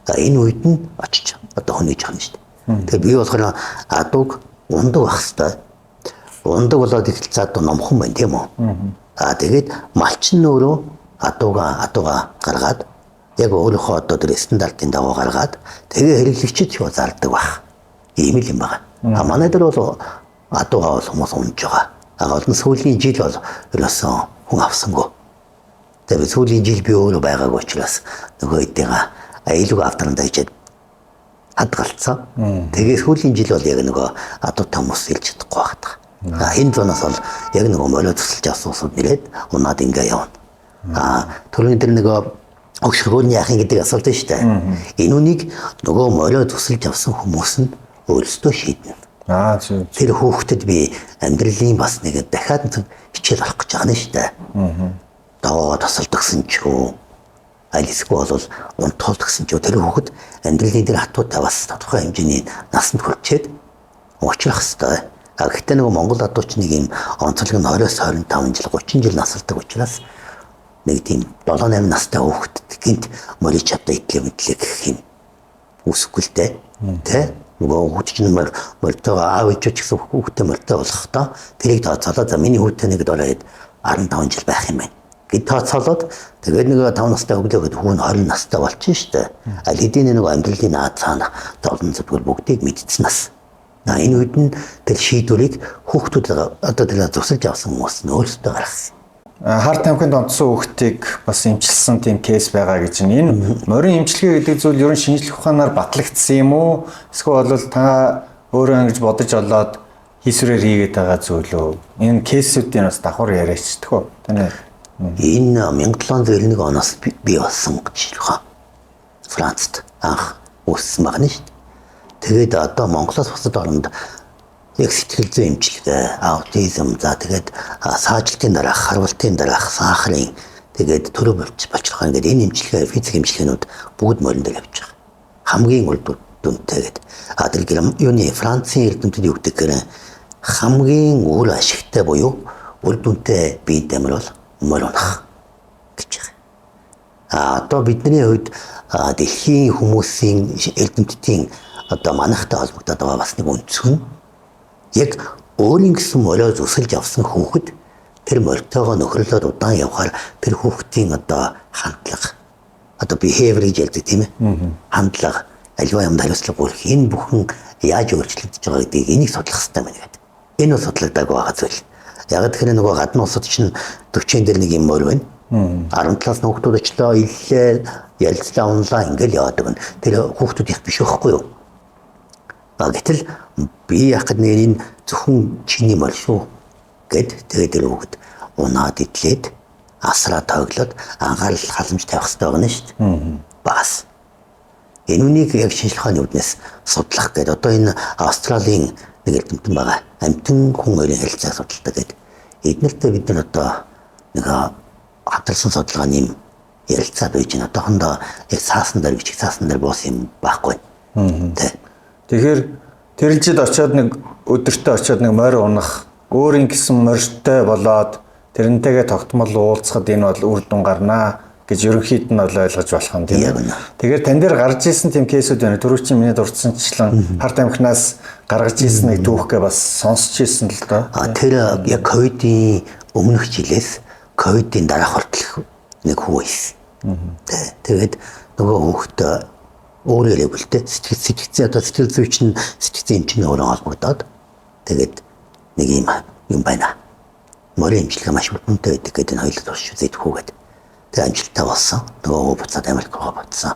За энэ үед нь очиж одоо хүнийж байгаа юм шүү дээ. Тэгээ би болохоор адууг ундаг байх хэвээр. Ундаг болоод эхэлж адуу номхон байна тийм үү? Тэгээд малчин өөрөө адууга гаргаад яг өөрийнхөө одоо тэр стандартын дагуу гаргаад тэгээ хэрэглэгчид юу зардаг байх. Ийм л юм байна. Манай дээр бол адуугаа бол хүмүүс унж байгаа. Гол нь сүүлийн жил бол ерөөсөн хүн авсангүй. Тэгээ сүүлийн жил би өөрөө байгаагүй учраас нөгөө хэдийгээ аюулгүй автранд хийжээд хадгалцсан. Тэгээ сүүлийн жил бол яг нөгөө адуутай хүмүүс илж чадахгүй байхад. Энэ зунаас бол яг нөгөө морио төсөлж авсан усуд нэрээд унаад ингээ явна. Түрүүний тэр нөгөө өгшөргөөний яахын гэдэг асуулт нь шүү дээ. Энэ үнийг нөгөө морио төсөлж авсан хүмүүс нь өөрсдөө шийднэ. Тэр хүүхдэд би амьдралын бас нэг дахиад хичээл авах гэж байгаа нь шүү дээ. Догоогоо тасалдагсан ч юу, аль эсвэл бол унтуулдагсан ч юу тэр хүүхэд амьдралын тэр хатуутай бас тодорхой хэмжээний насанд хүрчээд уучлах хэвээр. Гэхдээ нөгөө Монгол адууч нэг юм онцлог нь 20-25 жил 30 жил насалдаг учраас нэг тийм 7 8 настай хүүхдэд гинт морич чадаа идлээ мэдлээ гэх юм үсэхгүй л дээ. Тэ? Нөгөө хүүхд чинь морьтойгоо аав ээж ч гэсэн хүүхдээ морьтой болохдоо тэрийг тооцоолоо. За миний хүүтэй нэг дөрөөд 15 жил байх юм байна. Гэт тооцоолоод тэгээд нэг 5 настай өглөөгд хүүн 20 настай болчихно шүү дээ. Аль хэдийн нөгөө амьдралын наад цаана зовлон зүтгэл бүгдийг мэдсэн нас. Энэ үед нь тэр шийдвэрийг хүүхдүүд одоо тэр зусалж авсан хүмүүс нь өөрсдөө гаргасан. Хар тамхинд онцсон хүүхдийг бас эмчилсэн тийм кейс байгаа гэж байна. Энэ морин эмчилгээ гэдэг зүйл ер нь шинжлэх ухаанаар батлагдсан юм уу? Эсвэл бол та өөрөө ингэж бодож олоод хийсвэрээр хийгээд байгаа зүйл үү? Энэ кейсүүдийн бас давхар яриачдаг уу? Таны энэ 1791 оноос бий болсон шинжлэх ухаан. Францд анх үүссэн байна шүү дээ. Тэгээд одоо Монголоос бусад оронд яг сэтгэл зүйн эмчилгээ, аутизм, за тэгээд саажилтын дараах, харвалтын дараах, сахарын тэгээд төрөв болчихлоо ингээд энэ эмчилгээ, физик эмчилгээнүүд бүгд морин дээр явж байгаа. Хамгийн үр дүнтэй гэдэг. А тэр юуны Францын эрдэмтэд юу гэдэг гэхээр хамгийн үр ашигтай буюу үр дүнтэй бие дамир бол морь унах гэж байгаа. А одоо бидний хувьд дэлхийн хүмүүсийн эрдэмтдийн одоо манайхтай холбогдоод байгаа бас нэг өнцөг нь яг өөрийн гэсэн морио зүсэлж авсан хүүхэд тэр мориотойгоо нөхөрлөөд удаан явхаар тэр хүүхдийн одоо хандлага, одоо behavior гэж ярьдаг тийм ээ. Хандлага, аливаа юмд хариуцлага үүрэх энэ бүхэн яаж өөрчлөгдөж байгаа гэдгийг энийг судлах хэрэгтэй байна гэдэг. Энэ бол судлагдаагүй байгаа зүйл. Яг тэгэхээр нөгөө гадны улсад чинь 40-ын дээр нэг юм морь байна. 17-аас хүүхдүүд очлоо, иллээ, ярилцлаа, унлаа ингээл яваад өгнө. Тэр хүүхдүүд их биш байхгүй юу? Гэтэл би яах гээд нэг энэ зөвхөн чиний морь шүү гэд тэгээд тэр хүүхэд унаад идлээд асраа тоглоод анхаарал халамж тавих хэрэгтэй байгаа нь шүү дээ. Бас энэ үнийг яг шинжлэх ухааны үүднээс судлах гээд одоо энэ Австралийн нэг эрдэмтэн байгаа. Амьтан хүн хоёрын харилцааг судалдаг гээд эднэртэй бид нар одоо нэг хамтарсан судалгааны юм ярилцаад байж байна. Одоохондоо яг цаасан дээр бичих цаасан дээр буусан юм байхгүй. Тэ. Тэгэхээр тэрэлжид очиод нэг өдөртөө очиод нэг морь унах, өөрийн гэсэн морьтой болоод тэрнтэйгээ тогтмол уулзахад энэ бол үр дүн гарнаа гэж ерөнхийд нь бол ойлгож болох юм тийм ээ. Тэгэхээр тань дээр гарч исэн тийм кейсүүд байна. Түрүү чинь миний дурдсанчлан хар тамхинаас гаргаж исэн нэг түүхгээ бас сонсч исэн л доо. А тэр яг ковидын өмнөх жилээс ковидын дараах хүртэл нэг хүү байсан. Тэгээд нөгөө хүүхэд өөрөө яриаг л дээ. Сэтгэцэн одоо сэтгэл зүйч нь сэтгцэн эмч нь өөрөө холбогдоод тэгээд нэг юм юм байна. Морин эмчилгээ маш үр дүнтэй байдаг гэдэг нь хоёулаа турш үзээд хүүгээд. Тэгээд амжилттай болсон. Нөгөө буцаад Америк руу буцсан.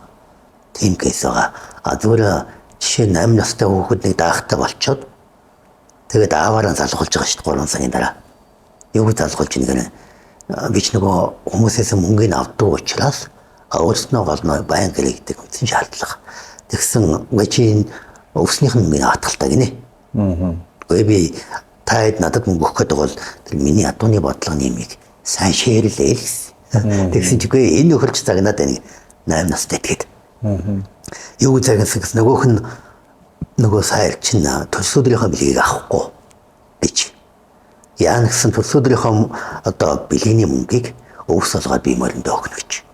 Тийм кейс байгаа. А зүгээр жишээ нь 8 настай хүүхэд нэг даахтай болчоод тэгээд ааваараа залгуулж байгаа шүү дээ 3 сарын дараа. Юу залгуулж ийн гэнэ. Би ч нөгөө хүмүүсээс мөнгөний авдаг учраас өөрснөө гол нь баян гэрээ гэдэг үндсэн шаардлага. Тэгсэн чи өвснийх нь мөнгөний хатгалтай гинэ. Гэхдээ би та хэд надад мөнгө өгөх гэдэг бол тэр миний адууны бодлогын юмыг сайн шеэрлээ л гэсэн. Тэгсэн чи үгүй энэ нөхөрч загнаад байна 8 настай тэгэд. Юу загнасан гэсэн нөгөөх нь нөгөө сайр чинь төлсөдрийнхөө бэлгийг авахгүй гэж. Яа нэгсэн төлсөдрийнхөө одоо бэлгийн мөнгийг өвс олгоод би мориндоо өгнө гэж.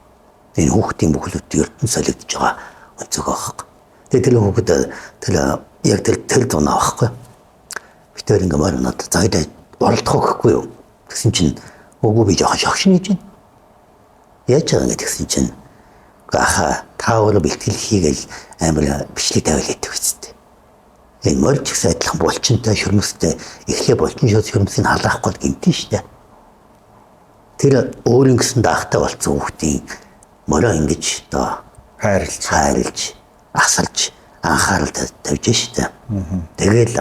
Энэ хүүхдийн бүхлөд ертөнц солигдож байгаа өнцөг аахгүй. Тэгээ тэр хүүхэд тэр яг тэр зунаа байхгүй. Битээр ингээ морь унаад за хэдэ оролдох гэхгүй юу? Тэгсэн чинь үгүй би жоохон шогшин гэж байна. Яаж байгаа ингэ тэгсэн чинь аха та өөрөө бэлтгэл хийгээл амар бичлэг тавиал хийдэг үсттэй. Энэ морь ч гэсэн адилхан булчинтай шөрмөстэй эхлээ булчин шууд шөрмөсийг халаахгүй гинтэн штэ. Тэр өөрийн гэсэн даахтай болцсон хүүхдийн морио ингэж одоо хайрлж асарч анхаарал тавьж штэ. Тэгэл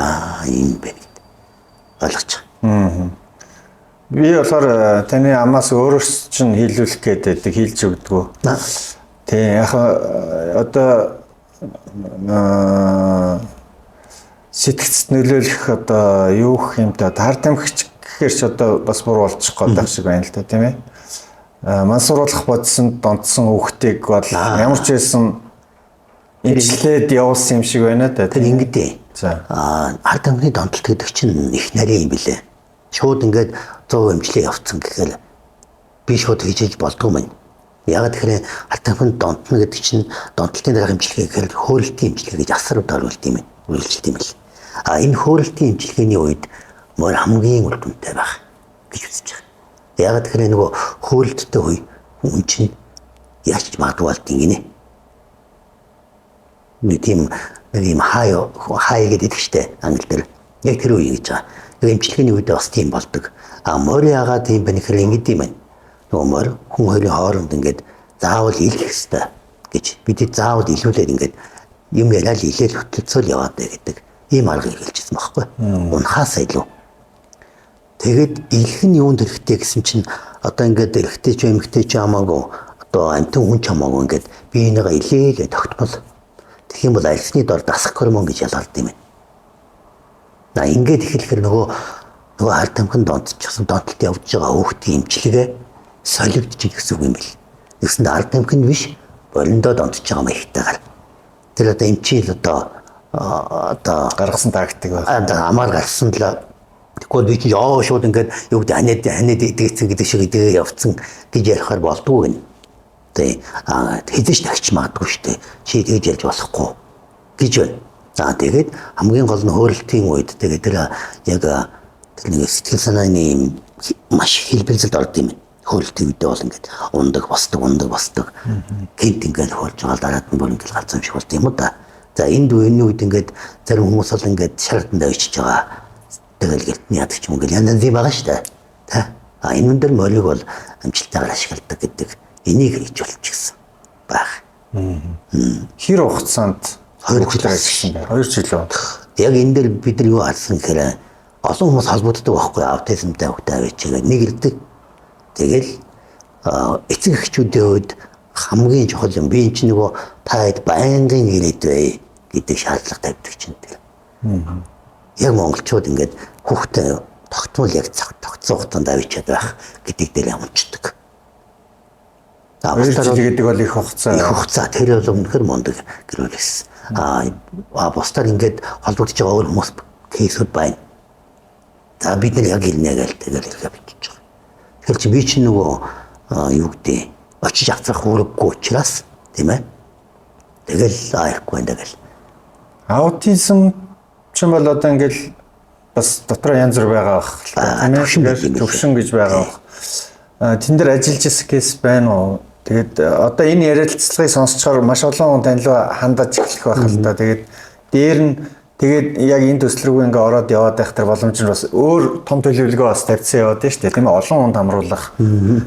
юм бэ гэд ойлгож байгаа. Би болохоор таны амаас өөрөөс чинь хийлүүлэх гээд байдаг, хийлж өгдөгөө. Тийм яг одоо сэтгцэд нөлөөлөх одоо юу гэх юм та хар тамхич гэхээр ч одоо бас буруу болчих гээд байх шиг байна л та тийм ээ. Мансууруулах бодсонд донтсон хүүхдийг бол ямар ч байсан имжлээд явуулсан юм шиг байна да. Тэр ингэдэй. За. Хар тамхины донтолт гэдэг чинь их нарийн юм билээ. Шууд ингээд 100 имжлээ явцсан гэхээр би шууд хийж болдгоо мань. Яг тэгэхээр хар тамхинд донтно гэдэг чинь донтолтын дараах имжлэгээ гэхээр хөөрөлтийн имжлэгээ гэж асар удаа оруулт юм байна. Үргэлжилт юм бэл. А энэ хөөрөлтийн имжлэгээний үед морь хамгийн үр дүнтэй байх гэж үзэж байгаа. Яг тэгэхээр нөгөө хөөрөлттэй үе хүн чинь яаж ч магадгүй болд юм гинэ. Нэг тийм Нэг юм хай гэдэг штэ англи дээр. Яг тэр үе гэж байгаа. Яг эмчилгээний үед бас тийм болдог. А морь яагаад тийм бэ гэхээр ингэдэм юм байна. Нөгөө морь хүн хоёрын хооронд ингээд заавал илэх ёстой гэж бид заавал илүүлээд ингээд юм яриад илээл хөтөлцөөл яваад бай гэдэг ийм арга хэрэгжилсэн байхгүй. Унахаас илүү. Тэгэд илэх нь юунд хэрэгтэй гэсэн чинь одоо ингээд эрэгтэй ч эмэгтэй ч хамаагүй одоо амтан хүн ч хамаагүй ингээд биенийгээ илээгээ тогтмол. Тэгэх юм бол арьсны дор дасах гормон гэж ялгард юм байна. За ингээд эхлэхээр нөгөө хар тамхин донтчихсан донтолт явж байгаа хүүхдийн эмчилгээ солигдчих гэсэн үг юм бэл. Тэгсэнд хар тамхинд биш болондоо донтож байгаа маягтайгаар. Тэр одоо эмчил одоо гаргасан тактик байна. Амар гарсан л тэгвэл би чинь шууд ингээд юу гэдэг ханиад идэгцэн гэдэг шиг идгээ явцсан гэж ярихаар болдгоо гэнэ. Тэ хэзээ ч тагч магадгүй шүү дээ. Чи тэгж ярьж болохгүй гэж байна. За тэгээд хамгийн гол нь хөөрөлтийн үед тэгээд тэр яг тэр нэг сэтгэл санааны юм маш хэлбэлзэлд орд юм. Хөөрөлтийн үедээ бол ингээд ундаг босдог. Гинт ингээд хөөрж байгаа дараад нь бүр ингээд галзуу юм шиг болд юм уу да. За энд үеийн үед ингээд зарим хүмүүс бол ингээд шаардандаа очиж байгаа. Тэгэл гэртний яадаг ч юм ингээд янз янз юм байгаа шүү дээ. Тэ? А энэ дээр морийг бол амжилттайгаар ашигладаг гэдэг энийг хийж болчихсон байх. Хэр хугацаанд 2 жил ажилласан байна. 2 жил үү? Яг энэ дээр бид нар юу харсан гэхээр олон хүмүүс холбогддог байхгүй аутизмтай хүүхдээ авчиж байгаа нэг ирдэг. Тэгэл эцэг эхчүүдийн хувьд хамгийн чухал юм би энэ чинь нөгөө та хэд байнгын ирээд бай гэдэг шаардлага тавьдаг чинь тэр. Яг монголчууд ингээд хүүхдээ тогтмол яг тогтсон хугацаанд авчиад байх гэдэг дээр амждаг. 2 жил гэдэг бол их хугацаа. Их хугацаа тэр бол үнэхээр мундаг гэр бүл байсан. А бусдаар ингээд холбогдож байгаа өөр хүмүүс кейсүүд байна. За бид нар яг ирнэ гэж тэгэл ирэхэ бичиж байгаа. Тэгэхээр чи би чинь нөгөө юу гэдэг очиж авцрах үүрэггүй учраас тийм ээ. Тэгэл ирэхгүй байна тэгэл. Аутизм чинь бол одоо ингээд бас дотроо янз бүр байгаа бах л та тийм ээ. Төвшин гэж байгаа бах. Тэн дээр ажиллаж ирсэн кейс байна уу? Тэгээд одоо энэ ярилцлагыг сонсчоор маш олон хүн тань руу хандаж эхлэх байх л да. Тэгээд дээр нь тэгээд яг энэ төсөл рүү ингээ ороод яваад байх тэр боломж нь бас өөр том төлөвлөгөө бас тавьсан яваад байна шүү дээ. Тийм ээ, олон хүнд хамруулах.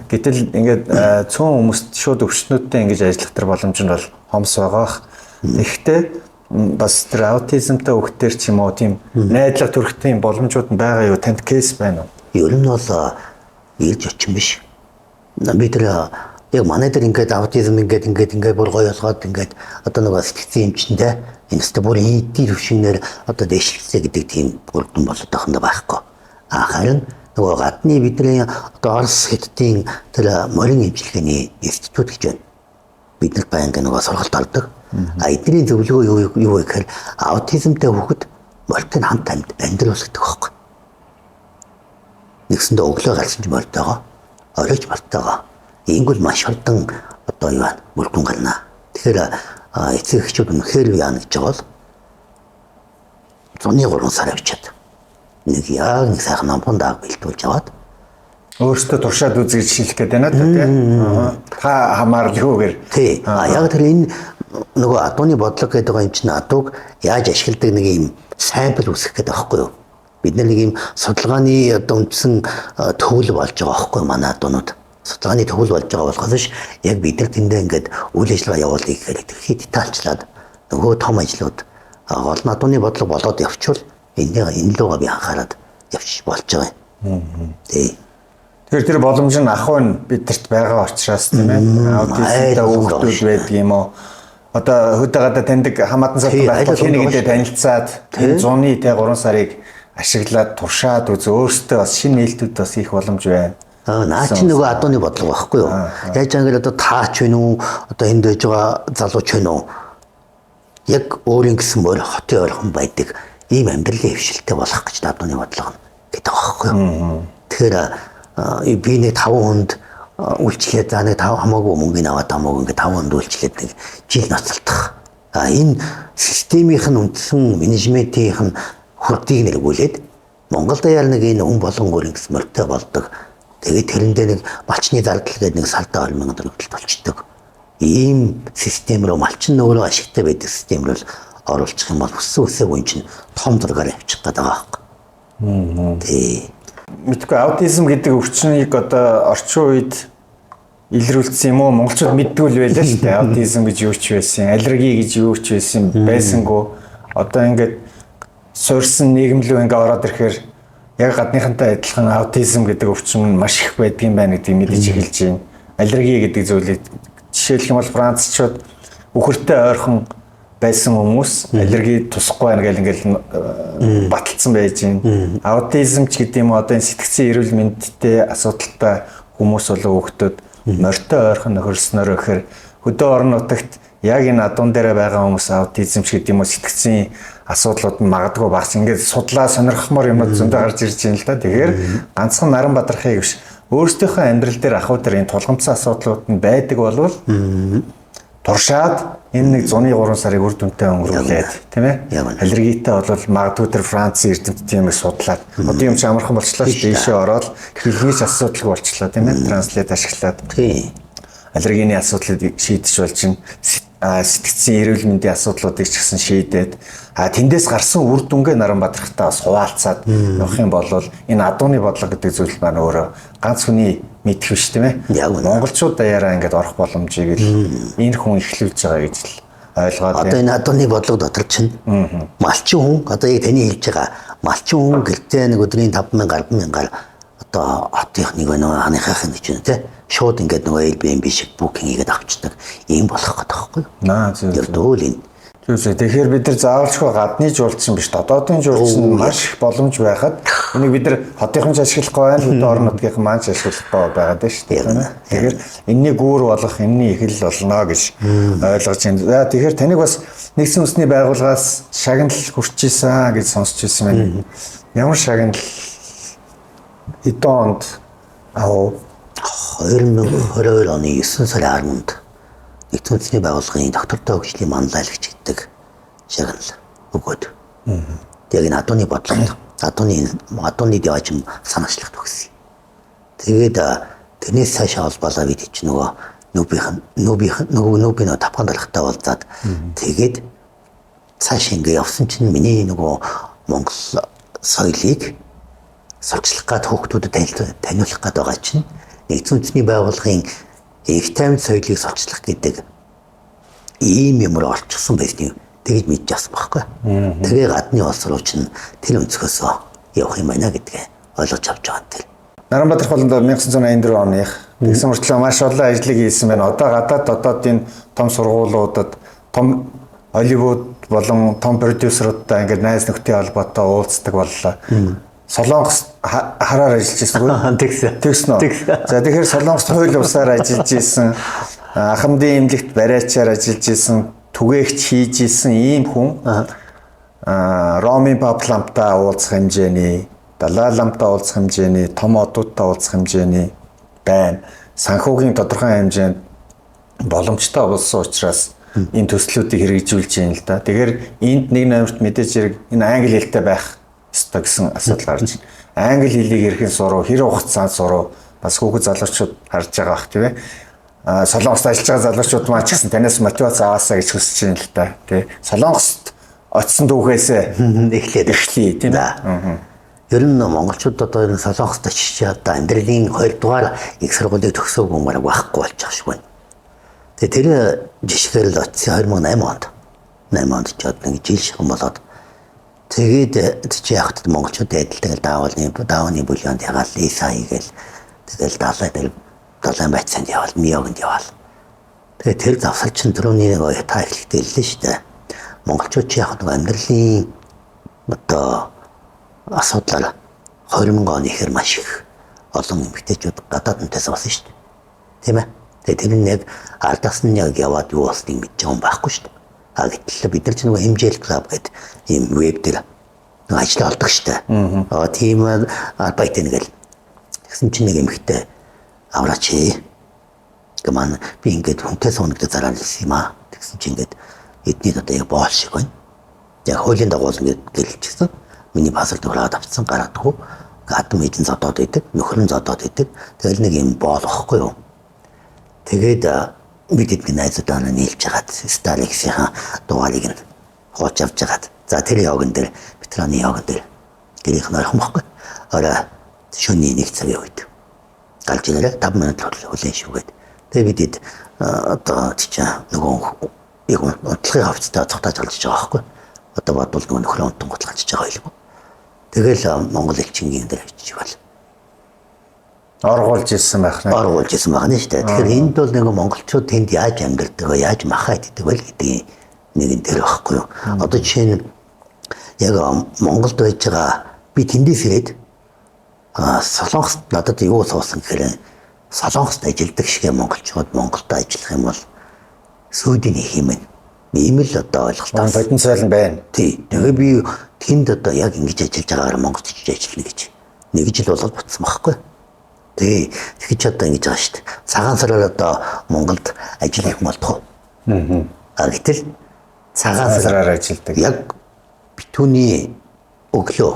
Гэтэл ингээд цөөн хүмүүст шууд өвчтнүүдтэй ингэж ажиллах тэр боломж нь бол хомс байгаа бах. Тэгэхдээ бас тэр аутизмтай хүүхдээр ч юм уу тийм найдлага төрхтийн боломжууд нь байгаа юу? Танд кейс байна уу? Ер нь бол ирж очин биш. Би тэр яг манай дээр ингээд аутизм ингээд бүр гоё болгоод ингээд одоо нөгөө сэтгцэн эмчэндээ энэ өстө бүр эдийн түвшинээр одоо дэвшлээ гэдэг тийм бүрдэн бол одоохондоо байхгүй. А харин нөгөө гадны бидний одоо Орос Хятадын тэр морин эмчилгээний институт гэж байна. Бид нар байнга нөгөө сургалт ордог. А эдний зөвлөгөө юу вэ гэхээр аутизмтай хүүхэд морьтой хамт амьдруулдаг байхгүй. Нэгсэндээ өглөө гарсан ч морьтойгоо, оройч мортойгоо. Ингүүл маш хурдан одоо юу байна мөрдөн гарна. Тэгэхээр эцэг эхчүүд үнэхээр яана гэж байгаа бол зуны 3 сар авчиад нэг яг нэг сайхан намхан дааг бэлтүүлж аваад өөртөө туршаад үзэж шилэх гээд байна да тийм. Та хамааралгүйгээр. Тий. А яг тэр энэ нөгөө адууны бодлого гэдэг байгаа юм чинь адууг яаж ашигладаг нэг юм сампл үүсгэх гэдэг байхгүй юу? Бид нэг юм судалгааны одоо үндсэн төвл болж байгаа байхгүй манай адуунууд. Судалгааны төвл болж байгаа болохоос ш яг бид нар тэндээ ингээд үйл ажиллагаа явуулъя гэхээр тэрхий детальчлаад нөгөө том ажлууд гол нь адууны бодлого болоод явчвал энэ лугаа би анхаарад явчих болж байгаа юм. Тий. Тэгэхээр тэр боломж нь ах нь бидэрт байгаа учраас тийм ээ. Аутизмтай хүүхдүүд байдаг юм уу? Одоо хөдөө гадаа таньдаг хамаатан салтан байхгүй хэн нэгэнтэй танилцаад энэ зуны тэ 3 сарыг ашиглаад туршаад үз өөртөө бас шинэ нээлтүүд бас хийх боломж байна. Наа чи нөгөө адууны бодлого байхгүй юу? Яаж ангил одоо таач вэ нү? Одоо энд байж байгаа залууч вэ нү? Яг өөрийн гэсэн морь хотын ойрхон байдаг ийм амьдралын хэвшилтэй болох гэж адууны бодлого гэдэг байхгүй юу? Тэгэхээр би нэг 5 хүнд үйлчлээд за нэг 5 хамаагүй мөнгөний аваад хамаагүй ингээд 5 хүнд үйлчлээд нэг жил ноцолдох. А энэ системийнх нь үндсэн менежментийнх нь хүрдийг нэргүүлээд Монгол даяар нэг энэ хүн болгон өөрийн гэсэн морьтой болдог. Тэгээд тэрэндээ нэг малчны зардал гэдэг нэг сардаа 20,000 төгрөг болчдөг. Ийм систем рүү малчин нөгөө ашигтай байдаг систем рүү оруулчих юм бол өссөн өсөөг үн чинь том зургаар явчих гээд байгаа байхгүй. Тий. Мэдгүй аутизм гэдэг өвчнийг одоо орчин үед илрүүлсэн юм уу? Монголчууд мэддгүй л байлаа шүү дээ. Аутизм гэж юу ч байсан, аллерги гэж юу ч байсан байсангүй. Одоо ингээд суурсан нийгэм лүү ингээ ороод ирэхээр яг гадныхантай адилхан аутизм гэдэг өвчин маш их байдгийн байна гэдгийг мэдэж эхэлж байна. Аллерги гэдэг зүйлийг жишээлх юм бол францчууд үхэртэй ойрхон байсан хүмүүс аллерги тусахгүй байна гэл ингээл баталсан байж байна. Аутизм ч гэдэг юм уу одоо энэ сэтгцийн эрүүл мэндтэй асуудалтай хүмүүс болон хүүхдүүд морьтой ойрхон нөхөрснөөр гэхээр хөдөө орон нутагт яг энэ адуун дээрээ байгаа хүмүүс аутизм ч гэдэг юм уу сэтгцийн асуудлууд нь магадгүй багс ингээд судлаа сонирхмоор юмнууд зөндөө гарч ирж байна л да. Тэгэхээр ганцхан наран бадрахыг биш өөрсдийнхөө амьдрал дээр ахуй дээр энэ тулгамдсан асуудлууд нь байдаг болвол туршаад энэ нэг зуны 3 сарыг үр дүнтэй өнгөрүүлээд тийм ээ. Аллергитэй бол магадгүй тэр Францын эрдэмтдийн юм судлаад одоо юм чи амархан болчлаа шүү дээ. Ийшээ ороод хэлний ч асуудалгүй болчлаа тийм ээ. Транслейт ашиглаад. Тийм. Аллергийн асуудлыг шийдэж болж чинь сэтгцийн эрүүл мэндийн асуудлуудыг ч гэсэн шийдээд тэндээс гарсан үр дүнгээ наран бадрахтаа бас хуваалцаад явах юм бол энэ адууны бодлого гэдэг зүйл маань өөрөө ганц хүний мэдэх биш тийм ээ. Монголчууд даяараа ингээд орох боломжийг л энэ хүн эхлүүлж байгаа гэж л ойлгоод одоо энэ адууны бодлого дотор чинь малчин хүн одоо яг таны хэлж байгаа малчин хүн гэртээ нэг өдрийн 5000 100000-аар одоо хотынх нэг байна ханыхаах нэг чинь тий шууд ингээд нөгөө Airbnb шиг booking хийгээд авчдаг ийм болох гэдэг байхгүй юу? Наа зөв. Ердөөл энэ. Зөв. Тэгэхээр бид нар заавалчгүй гадны жуулчин биш дотоодын жуулчин маш их боломж байхад энийг бид нар хотынхан ч ашиглахгүй байна, хөдөө орон нутгийнхан маань ч ашиглахгүй байгаад байна шүү дээ. Тэгэхээр энэний гүүр болох, энэний эхлэл болно гэж ойлгож байна. За тэгэхээр таныг бас нэгдсэн үндэсний байгууллагаас шагнал хүрч исэн гэж сонсч ирсэн байна. Ямар шагнал хэдэн онд авав? 2022 оны 9 сарын 10-нд нэгдсэн үндэсний байгууллагын доктортой хөгжлийн манлайлагч гэдэг шагнал өгөөд. Яг энэ адууны бодлогод адууны диваажим санаачлах төгссөн. Тэгээд тэрнээс цаашаа холбоолоо бид чи нөгөө нүүбийн тавхан даргатай уулзаад тэгээд цааш ингээ явсан чинь миний нөгөө Монгол соёлыг сурчлах гад хүүхдүүдэд таниулах гад байгаа чинь нэгдсэн үндэсний байгууллагын их таймд соёлыг сурчлах гэдэг ийм юмар олчихсон байсныг тэгж мэдж авсан байхгүй. Тэгээ гадны улс руу чинь тэр өнцгөөсөө явах юм байна гэдгээ ойлгож авч байгаа юм тэр. Наранбадрах болонд 1984 оных тэгсэн мөртлөө маш олон ажлыг хийсэн байна. Одоо гадаад дотоодын том сургуулиудад том Холливуд болон том продюсеруудтай ингээд найз нөхдөд холбоотой уулздаг боллоо. Солонгос хараар ажиллаж байсан үү? Тэгсэн. Тэгсэн үү? За тэгэхээр Солонгост хууль усаар ажиллаж исэн, ахмадын эмнэлэгт бариачаар ажиллаж исэн, түгээгч хийж исэн ийм хүн Ромын пап ламтай уулзах хэмжээний, Далай ламтай уулзах хэмжээний, том одуудтай уулзах хэмжээний байна. Санхүүгийн тодорхой хэмжээнд боломжтой болсон учраас энэ төслүүдийг хэрэгжүүлж байна л да. Тэгэхээр энд нэг номерт мэдээж хэрэг энэ англи хэлтэй байх ёстой гэсэн асуудал гарч байна. Англи хэлийг хэрхэн сурав, хэр хугацаанд сурав, бас хүүхэд залуучууд харж байгаа бах тийм ээ. Солонгост ажиллаж байгаа залуучууд маань ч гэсэн танаас мотивац аваасаа гэж хүсэж байна л да. Тий. Солонгост очисон түүхээсээ эхлэе тийм ээ. Ер нь монголчууд одоо ер нь Солонгост очиж одоо амьдралын 2 дугаар их сургуулийг төгсөөгүй юм байхгүй болж байгаа шиг байна. Тэгээ тэр жишгээр л очисон 2008 онд. 8 онд ч одоо нэг жил шахам болоод тэгээд чи яхад монголчууд адилтайг даавны бүлгээнд ягаал иса хийгээл тэгэл далай дээр далайн байцаанд яваал миогонд яваал. Тэгээд тэр завсар чин түрүүний нэг та эхлэхдээ хэллээ шүү дээ. Монголчууд чи яхад амьдралын одоо асуудлаар 20,000 оны ихээр маш их олон эмэгтэйчүүд гадаад хүнээс болсон шүү дээ. Тийм ээ. Тэгээд тэр нь яг ардаас нь яг яваад юу болсныг мэдж байгаа юм байхгүй шүү дээ. А гэтэл бид нар ч нөгөө MJL Club гэдэг ийм веб дээр нэг ажил олдог шүү дээ. Аа тийм арбайт нэгэл тэгсэн чинь нэг эмэгтэй авраач ээ. Гэман би ингээд хүнтэй суунагд зараад ирсэн юм аа. Тэгсэн чинь ингээд эдний одоо яг боол шиг байна. Яг хуулийн дагуу ингээд гэлчихсэн. Миний паспорт хүрээд авцсан гаргадаггүй. Гадан мэдэн зодоод идэг, нөхөр нь зодоод идэг. Тэгэл нэг юм боол واخгүй юу. Тэгээд бид эдний найзуудаа нийлж хагаад Starlink-ийн дугаарыг нь Хууч авч хагаад. За тэр йогон дээр ветераны йогон дээр гэрийнх нь орхон бохгүй. Орой шөнийн 1 цагийн үед гарч ирээрээ 5 минут хүлээн шүгээд. Тэгээ бид одоо тийч нөгөө яг унтлагын хавцтай цогтааж гарч иж байгаа байхгүй. Одоо бодвол нөгөө нөхрөө унтан гутал гарч иж байгаа байлгүй. Тэгэл Монгол элчингийн дээр очиж бол оргуулж ирсэн байх нэ. Оргуулж ирсэн байх нь шүү дээ. Тэгэхээр энд бол нэг монголчууд тэнд яаж амьдардаг вэ, яаж махаа иддэг вэ гэдгийг нэг нь тэр байхгүй юу. Одоо жишээ нь яг Монголд байж байгаа би тэндээс ирээд Солонгост надад юу суусан гэхээр Солонгост ажилладаг шиг монголчууд Монголд ажиллах юм бол сүйдийн их юм байна. Ийм л одоо ойлголт потенциал нь байна. Тий. Тэгээ би тэнд одоо яг ингэж ажиллаж байгаагаар Монголд очиж ажиллана гэж нэг жил болоод ботсон байхгүй. Тий. Тэгэхэд ч одоо ингэж байгаа шүү дээ. Цагаан сараар одоо Монголд ажил хийх болтгоо. Аа. Гэтэл цагаан сараар ажилладаг. Яг битүүний өглөө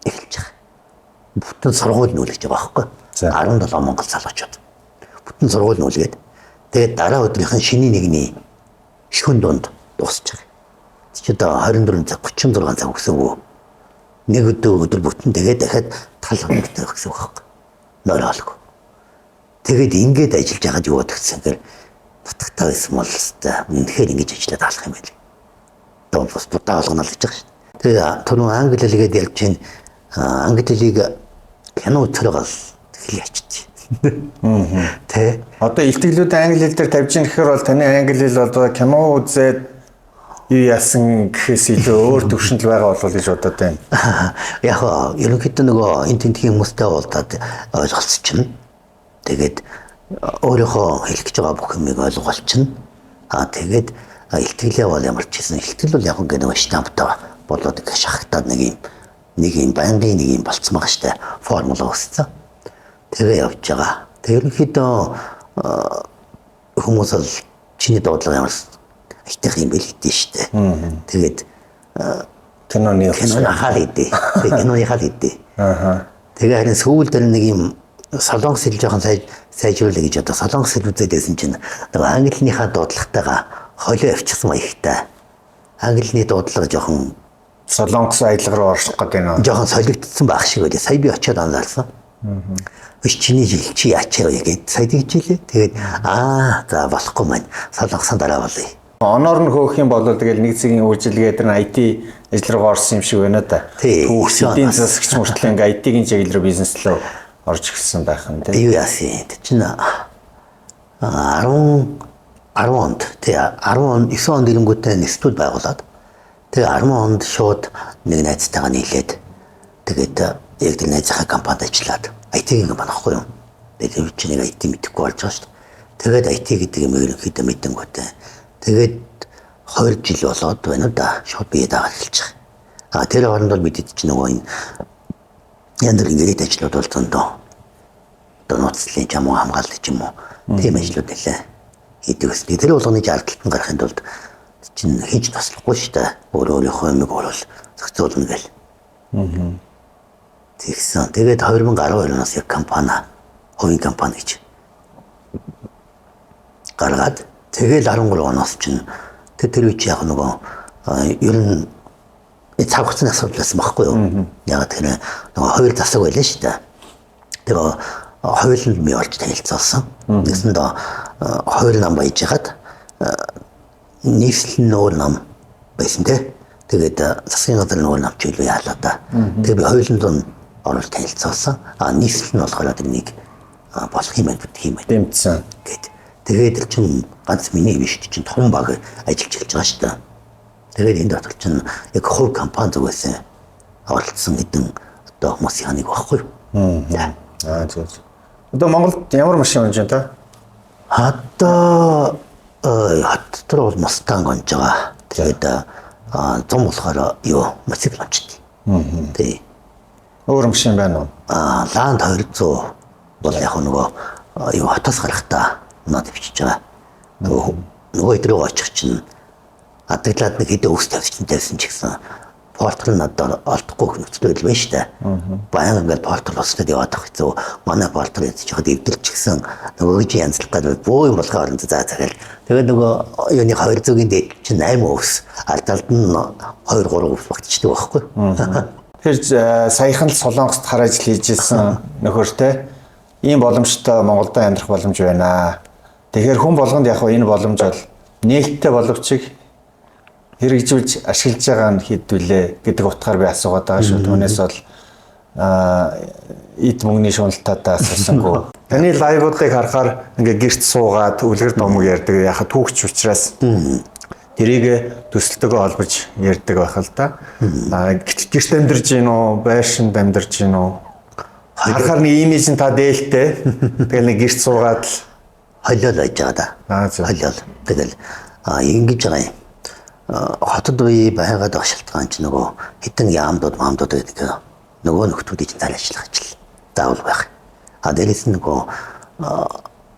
эхэлж байгаа. Бүтэн сургууль нүүлгэж байгаа байхгүй. 17 монгол залуучууд. Бүтэн сургууль нүүлгээд тэгээд дараа өдрийнхэн шинийн нэгний шүн дунд дуусч байгаа. Чи одоо 24 цаг 36 цаг өгсөн үү? Нэг өдөр бүтэн тэгээд дахиад тал хоногтой гэсэн үг байхгүй. Нойр хоолгүй. Тэгээд ингээд ажиллаж байгаад юу бодогдсон гэхээр нутагтаа байсан бол хэвээ үнэхээр ингэж ажиллаад алах юм байл. Одоо бас будаа болгоно л гэж байгаа шүү дээ. Тэгээ түрүүн англи хэлгээд ярьж чинь англи хэлийг кино үзэх гол хэл ячиж. Тэ. Одоо илтгэлүүд англи хэл дээр тавьж ийн гэхээр бол таны англи хэл одоо кино үзээд юу яасан гэхээс илүү өөр төвшөнд л байгаа болов гэж бодоод байна. Яг ерөнхийдөө нөгөө энэ тентхийн хүмүүстэй уулзаад ойлголцчихно. Тэгээд өөрийнхөө хэлэх гэж байгаа бүх юмыг ойлгуулчихно. Аа тэгээд илтгэлээ бол ямар ч хэлсэн. Илтгэл бол яг ингэ нөгөө штамптай болоод ингэ шахагтаад нэг юм байнгын нэг юм болцсон байгаа штэ. Формула өссөн. Тэгээ явж байгаа. Тэр ерөнхийдөө хүмүүс бол чиний дуудлага ямар айтайх юм бэл гэдэг штэ. Тэгээд киноны хаал гэдэг. Тэгээ киноны хаал гэдэг. Аа. Тэгээ харин сүүл дээр нэг юм солонгос хэл жоохон сайжруулъя гэж одоо солонгос хэл үзээд байсан чинь нөгөө англиныхаа дуудлагатайгаа холио явчихсан маягтай. Англиний дуудлага жоохон солонгос аялга руу орших гэдэг нь жоохон солигдсон байх шиг байлаа. Сая би очиод анзаарсан. Биш чиний жил чи ячаа гээд сая тэгжээлээ. Тэгээд аа за болохгүй маань солонгосон дараа болъё. Оноор нь хөөх юм бол тэгэл нэг зэгийн үйлчилгээ дээр нь IT ажил руу орсон юм шиг байна да. Түүх эдийн засагч мөртлөө ингээ IT-ийн чиглэл рүү бизнес рүү орж ирсэн байх нь тийм. Юу яасан. Тэр чинь 10 онд тий 19 онд ирэнгүүтээ институт байгуулад тэгээ 10 онд шууд нэг найзтайгаа нийлээд тэгээд яг тэр найзынхаа компанид ажиллаад IT-ийн компани ахгүй юу. Тэгээд чи нэг IT мэдэхгүй болж байгаа шүү дээ. Тэгээд IT гэдэг юм ерөнхийдөө мэдэнгүүтээ тэгээд 20 жил болоод байна да. Шууд бие дагаад эхэлж байгаа. А тэр хооронд бол мэдээд чи нөгөө энэ янз бүрийн гэрээт ажлууд бол зөндөө. Одоо нууцлалын ч юм уу хамгаалал ч юм уу тийм ажлууд нэлээ хийдэг ус. Тэр болгоныг ардталт нь гарахын тулд чинь хийж туслахгүй шүү дээ. Өөр өөрийнхөө юмыг оруул зохицуулна гэл. Тэгсэн. Тэгээд 2012 оноос яг компани, хувийн компани гэж гаргаад тэгэл 13 оноос чинь тэр үе чи яг нөгөө ер нь цаг хугацааны асуудал байсан байхгүй юу? Яг тэр нөгөө хоёр засаг байлаа шүү дээ. Тэгээ хоёуланд би олж танилцуулсан. Тэгсэндээ хоёр нам баяж хагаад нийслэл нь өөр нам байсан те. Тэгээд засгийн газар нь өөр нам ч илүү яалаа да. Тэгээ би хоёуланд нь оруулж танилцуулсан. А нийслэл нь болохоор тэр нэг болох юм байна, бүтэх юм байна. Дэмжсэн. Гэт. Тэгээд тэр чинь ганц миний биш чинь том баг ажиллаж эхэлж байгаа шүү дээ. Тэгээд энэ дотор чинь яг хувь компани зүгээс оролцсон хэдэн одоо хүмүүсийн нэг багхгүй юу? Аа зөв. Одоо Монголд ямар машин унж байна та? Одоо хот дотор бол Mustang унж байгаа. Тэгээд зам болохоор юу мотоцикл унждаг. Тий. Өөр машин байна уу? Land 200 бол яг нөгөө юу хотоос гарахдаа над бичиж байгаа. Нөгөө хэд рүү очих чинь адаглаад нэг хэдэн өвс тавьсан ч гэсэн портал нь одоо олдохгүй нөхцөл байдал байна шүү дээ. Баян ингээд портал босдод яваад байгаа хэцүү. Манай портал язж хад эвдэлчихсэн нөгөө чи янзлах гэдэг бөө юм болохоо орон за цагаал. Тэгээд нөгөө юуны 200-ийн дээд чинь 8 өвс, алд нь 2 3 өвс багтчихдаг байхгүй. Тэр саяхан л Солонгост хар ажил хийж исэн нөхөртэй ийм боломжтой Монголд амьдрах боломж байна. Тэгэхээр хүн болгонд яг энэ боломж бол нээлттэй боловч хэрэгжүүлж ашиглаж байгаа нь хэд вүлээ гэдэг утгаар би асуугаад байгаа шүү. Түүнээс бол эд мөнгөний шуналтаатай асуусангүй. Таны лайвуудыг харахаар ингээ гэрт суугаад үлгэр домог ярьдаг. Яха түүхч учраас тэрийг төсөлтөөгөө холбож ярьдаг байх л да. Гэрт амьдарч гин үү, байшинд амьдарч гин үү? Харахаар нэг имиж нь та дээлтэй. Тэгэл нэг гэрт суугаад л холиол байж байгаа да. Холиол. Тэгэл ингэж байгаа юм. Хотод үе байгаад байгаа шалтгаан чинь нөгөө хитэн яамдууд маамдууд гэдэг нөгөө нөхдүүдийг чинь зал ажиллах ажил заавал байх. А дээрэс нь нөгөө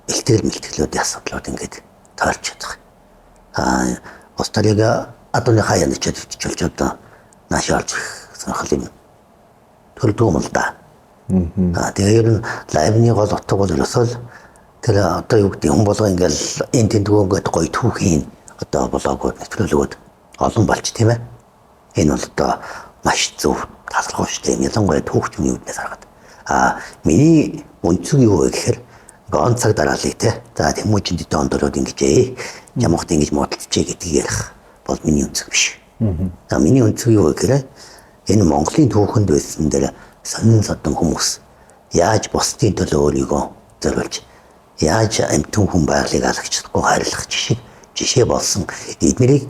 илтгэл мэлтгэлүүдийн асуудлууд ингээд таарч чадах. Австралиг адууны хаяа нэчээд хөвчөлж одоо нааш орж сонирхол юм төрдөг юм л да. Тэгээ ер нь лайвны гол утга бол ерөөсөө л тэр одоо юу гэдэг хүн болго ингээл энэ тэндгөө ингээд гоё түүхийн одоо блогууд нэвтрүүлгүүд олон болж тийм ээ. Энэ бол одоо маш зөв талархуу шүү дээ. Ялангуяа түүхчний үүднээс харахад. Миний өнцөг юу вэ гэхээр он цаг дараалъя те. За Тэмүүжинд дон дөрөд ингэж Жамухт ингэж муудалцжээ гэдгийг ярих бол миний өнцөг биш. За миний өнцөг юу вэ гэхээр энэ Монголын түүхэнд байсан дээр сонин содон хүмүүс яаж бусдын төлөө өөрийгөө зориулж яаж амьтан хүн байгалыг алагчлахгүй хайрлах жишээ болсон эднэрийг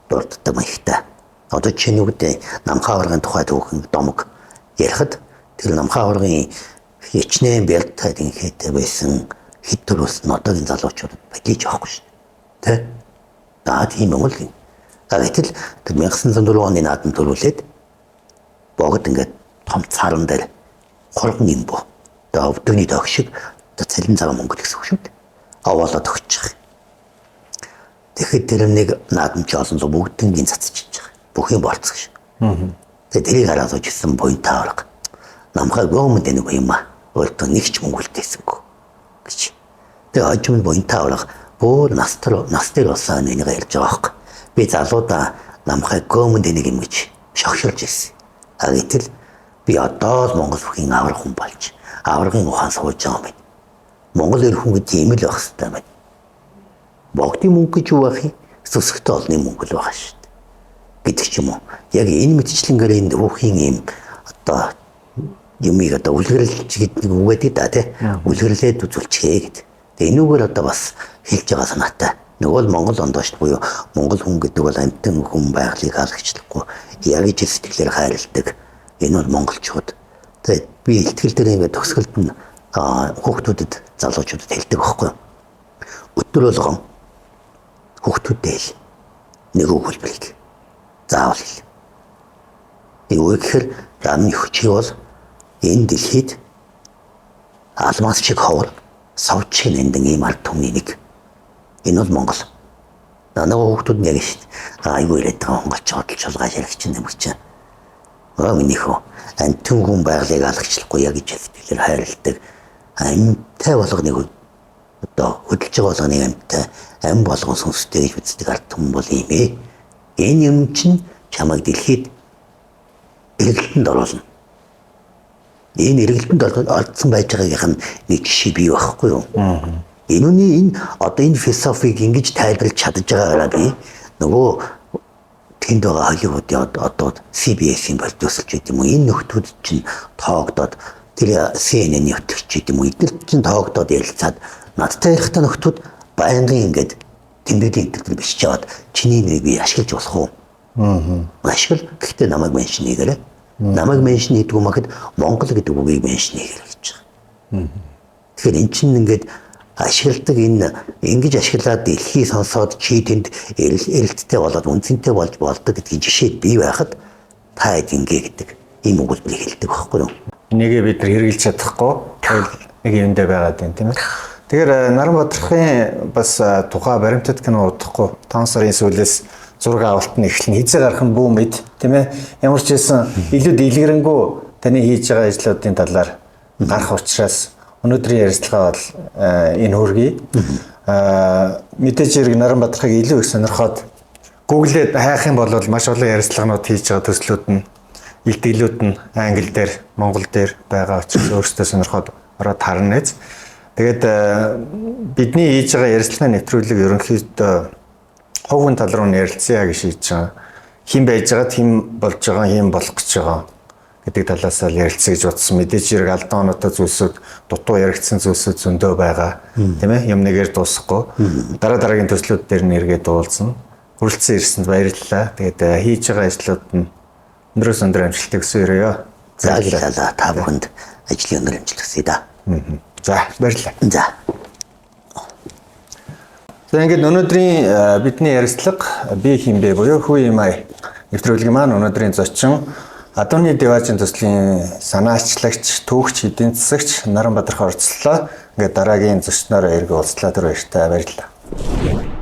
дурддаг маягтай. Одоо жишээ нь юу гэдэг Намхаа аваргын тухай түүхэн домог ярихад тэр Намхаа аваргын хичнээн бэлтад инхээтэй байсан хэд төрөөс нь одоогийн залуучуудад баялж авахгүй шүү дээ. Тэ? За тийм юм л. За гэтэл тэр 1904 оны наадам төрүүлээд богд ингээд том царан дээр хурган юм бо. Тэгээ өвдөгний тоог шиг цалин цагаан мөнгө гэсэн үг шүү дээ. Овоолоод өгчих. Тэгэхэд тэр нэг наадам чи олон зуун бүгднгийн цацчихж байгаа. Бүх юм болцсон ш. Тэгээ тэрийг хараад сууж исэн буян тааварга. Намхай гомд нэг юм аа. Өөртөө нэг ч мөнгө үлдээсэнгүй гэж. Тэгээ хожим буян тааварга бүр нас дээр болсон энийг ярьж байгаа байхгүй. Би залуудаа намхай гомд нэг юм гэж шогшилж ирсэн. А гэтэл би одоо л Монгол бүхийн аврах хүн болж аваргын ухаан сууж байгаа юм байна. Монгол эр хүн гэдэг юм л байх хэрэгтэй байна. Богдын мөнгө гэж юу байх юм? Сүсгтэй олны мөнгө л байгаа шүү дээ. Гэдэг ч юм уу. Яг энэ мэтчлэнгээр энэ хүүхийн юм одоо юмыг одоо үлгэрлэж гэдэг үг гэдэг да тий. Үлгэрлээд үзүүлчихье гэд. Тэгээ энүүгээр одоо бас хэлж байгаа санаатай. Нөгөө л Монгол ондоошд буюу Монгол хүн гэдэг бол амьтан хүн байгалыг халагчлахгүй яг иж сэтгэлээр хайрладаг. Энэ бол монголчууд. Тэгээд би ихтгэл дээр ингээд төгсгөлд нь хүүхдүүдэд залуучуудад хэлдэг байхгүй юу? Өдөр болгон хүүхдүүдэд хэл. Нэг өгүүлбэрийг заавал хэл. Юу гэхээр рамны хүчийг бол энэ дэлхийд алмаз шиг ховор, савч шиг нандин ийм ард түмний нэг. Энэ бол Монгол. Нөгөө хүүхдүүд нь яг шүү дээ. Айгүй яриад байгаа монголчууд л чулгаа ширхч нэмэгч. Миний хөө амьтан хүн байгалыг алагчлахгүй яг гэж сэтгэлээр хайрладаг. Амьтай болгоныг одоо хөдөлж байгаа болгоныг амьтай ам болгон сүнстэй гэж үздэг ард түмэн бол ийм ээ. Энэ юм чинь чамайг дэлхийд эргэлтэнд оруулна. Энэ эргэлтэнд орцсон байж байгаагийнх нь нэг жишээ бий байхгүй юу? Энүүний энэ одоо энэ философиг ингэж тайлбарлаж чадж байгаагаараа би нөгөө тэнд байгаа Холливуудын одоо CBS-ийн продюсерч гэдэг юм уу энэ нөхдүүд чинь тоогдоод тэр CNN-ийн хөтлөгч гэдэг юм уу эдгээр чинь тоогдоод ярилцаад надтай ярихдаа нөхдүүд байнгын ингээд тэмдэглэлийн энэ төр бичиж аваад чиний нэрийг би ашиглаж болох уу? Ашигла. Гэхдээ намайг меншн хийгээрэй. Намайг меншн хийдгүү махад Монгол гэдэг үгийг меншн хийгээрэй гэж байгаа. Тэгэхээр эн чинь ингээд ашигладаг энэ ингэж ашиглаад дэлхий сонсоод чи тэнд эрэлттэй болоод үнцэнтэй болж болдог гэдгийг жишээ бий байхад та хэд ингээ гэдэг ийм өгүүлбэрийг хэлдэг байхгүй юу? Энийгээ бид нар хэрэгжилж чадахгүй нэг юмдээ байгаад байна тийм ээ. Тэгэхээр Наран Бадрахын бас тухай баримтат кино удахгүй 5 сарын сүүлээс зураг авалт нь эхэлнэ. Хэзээ гарах нь бүү мэд, тийм ээ. Ямар ч байсан илүү дэлгэрэнгүй таны хийж байгаа ажлуудын талаар гарах учраас өнөөдрийн ярилцлага бол энэ хүргэе. Мэдээж хэрэг Наранбадрахыг илүү их сонирхоод Google-д хайх юм бол маш олон ярилцлаганууд хийж байгаа төслүүд нь, илтгэлүүд нь англи дээр, монгол дээр байгаа учраас өөрсдөө сонирхоод ороод харна нэз. Тэгээд бидний хийж байгаа ярилцлагын нэвтрүүлэг ерөнхийдөө хувийн тал руу нь ярилцъя гэж шийдэж байгаа. Хэн байж байгаа, хэн болж байгаа, хэн болох гэж байгаа гэдэг талаас л ярилцъя гэж бодсон. Мэдээж хэрэг алдан оноотой зүйлсүүд, дутуу яригдсан зүйлсүүд зөндөө байгаа. Тийм ээ? Юм нэгээр дуусахгүй. Дараа дараагийн төслүүд дээр нь эргээд уулзна. Хүрэлцэн ирсэнд баярлалаа. Тэгээд хийж байгаа ажлууд нь өндрөөс өндөр амжилтыг хүсэн өрөөё. За, баярлалаа. Та бүхэнд ажлын өндөр амжилт хүсье да. За, баярлалаа. За. За, ингээд өнөөдрийн бидний ярилцлага би хэн бэ буюу Who am I нэвтрүүлгийн маань өнөөдрийн зочин Адууны Диваажин төслийн санаачлагч, түүхч, эдийн засагч Наранбадрах оролцлоо. Ингээд дараагийн зочноор эргээ уулзлаа. Тэр баяртай, баярлалаа.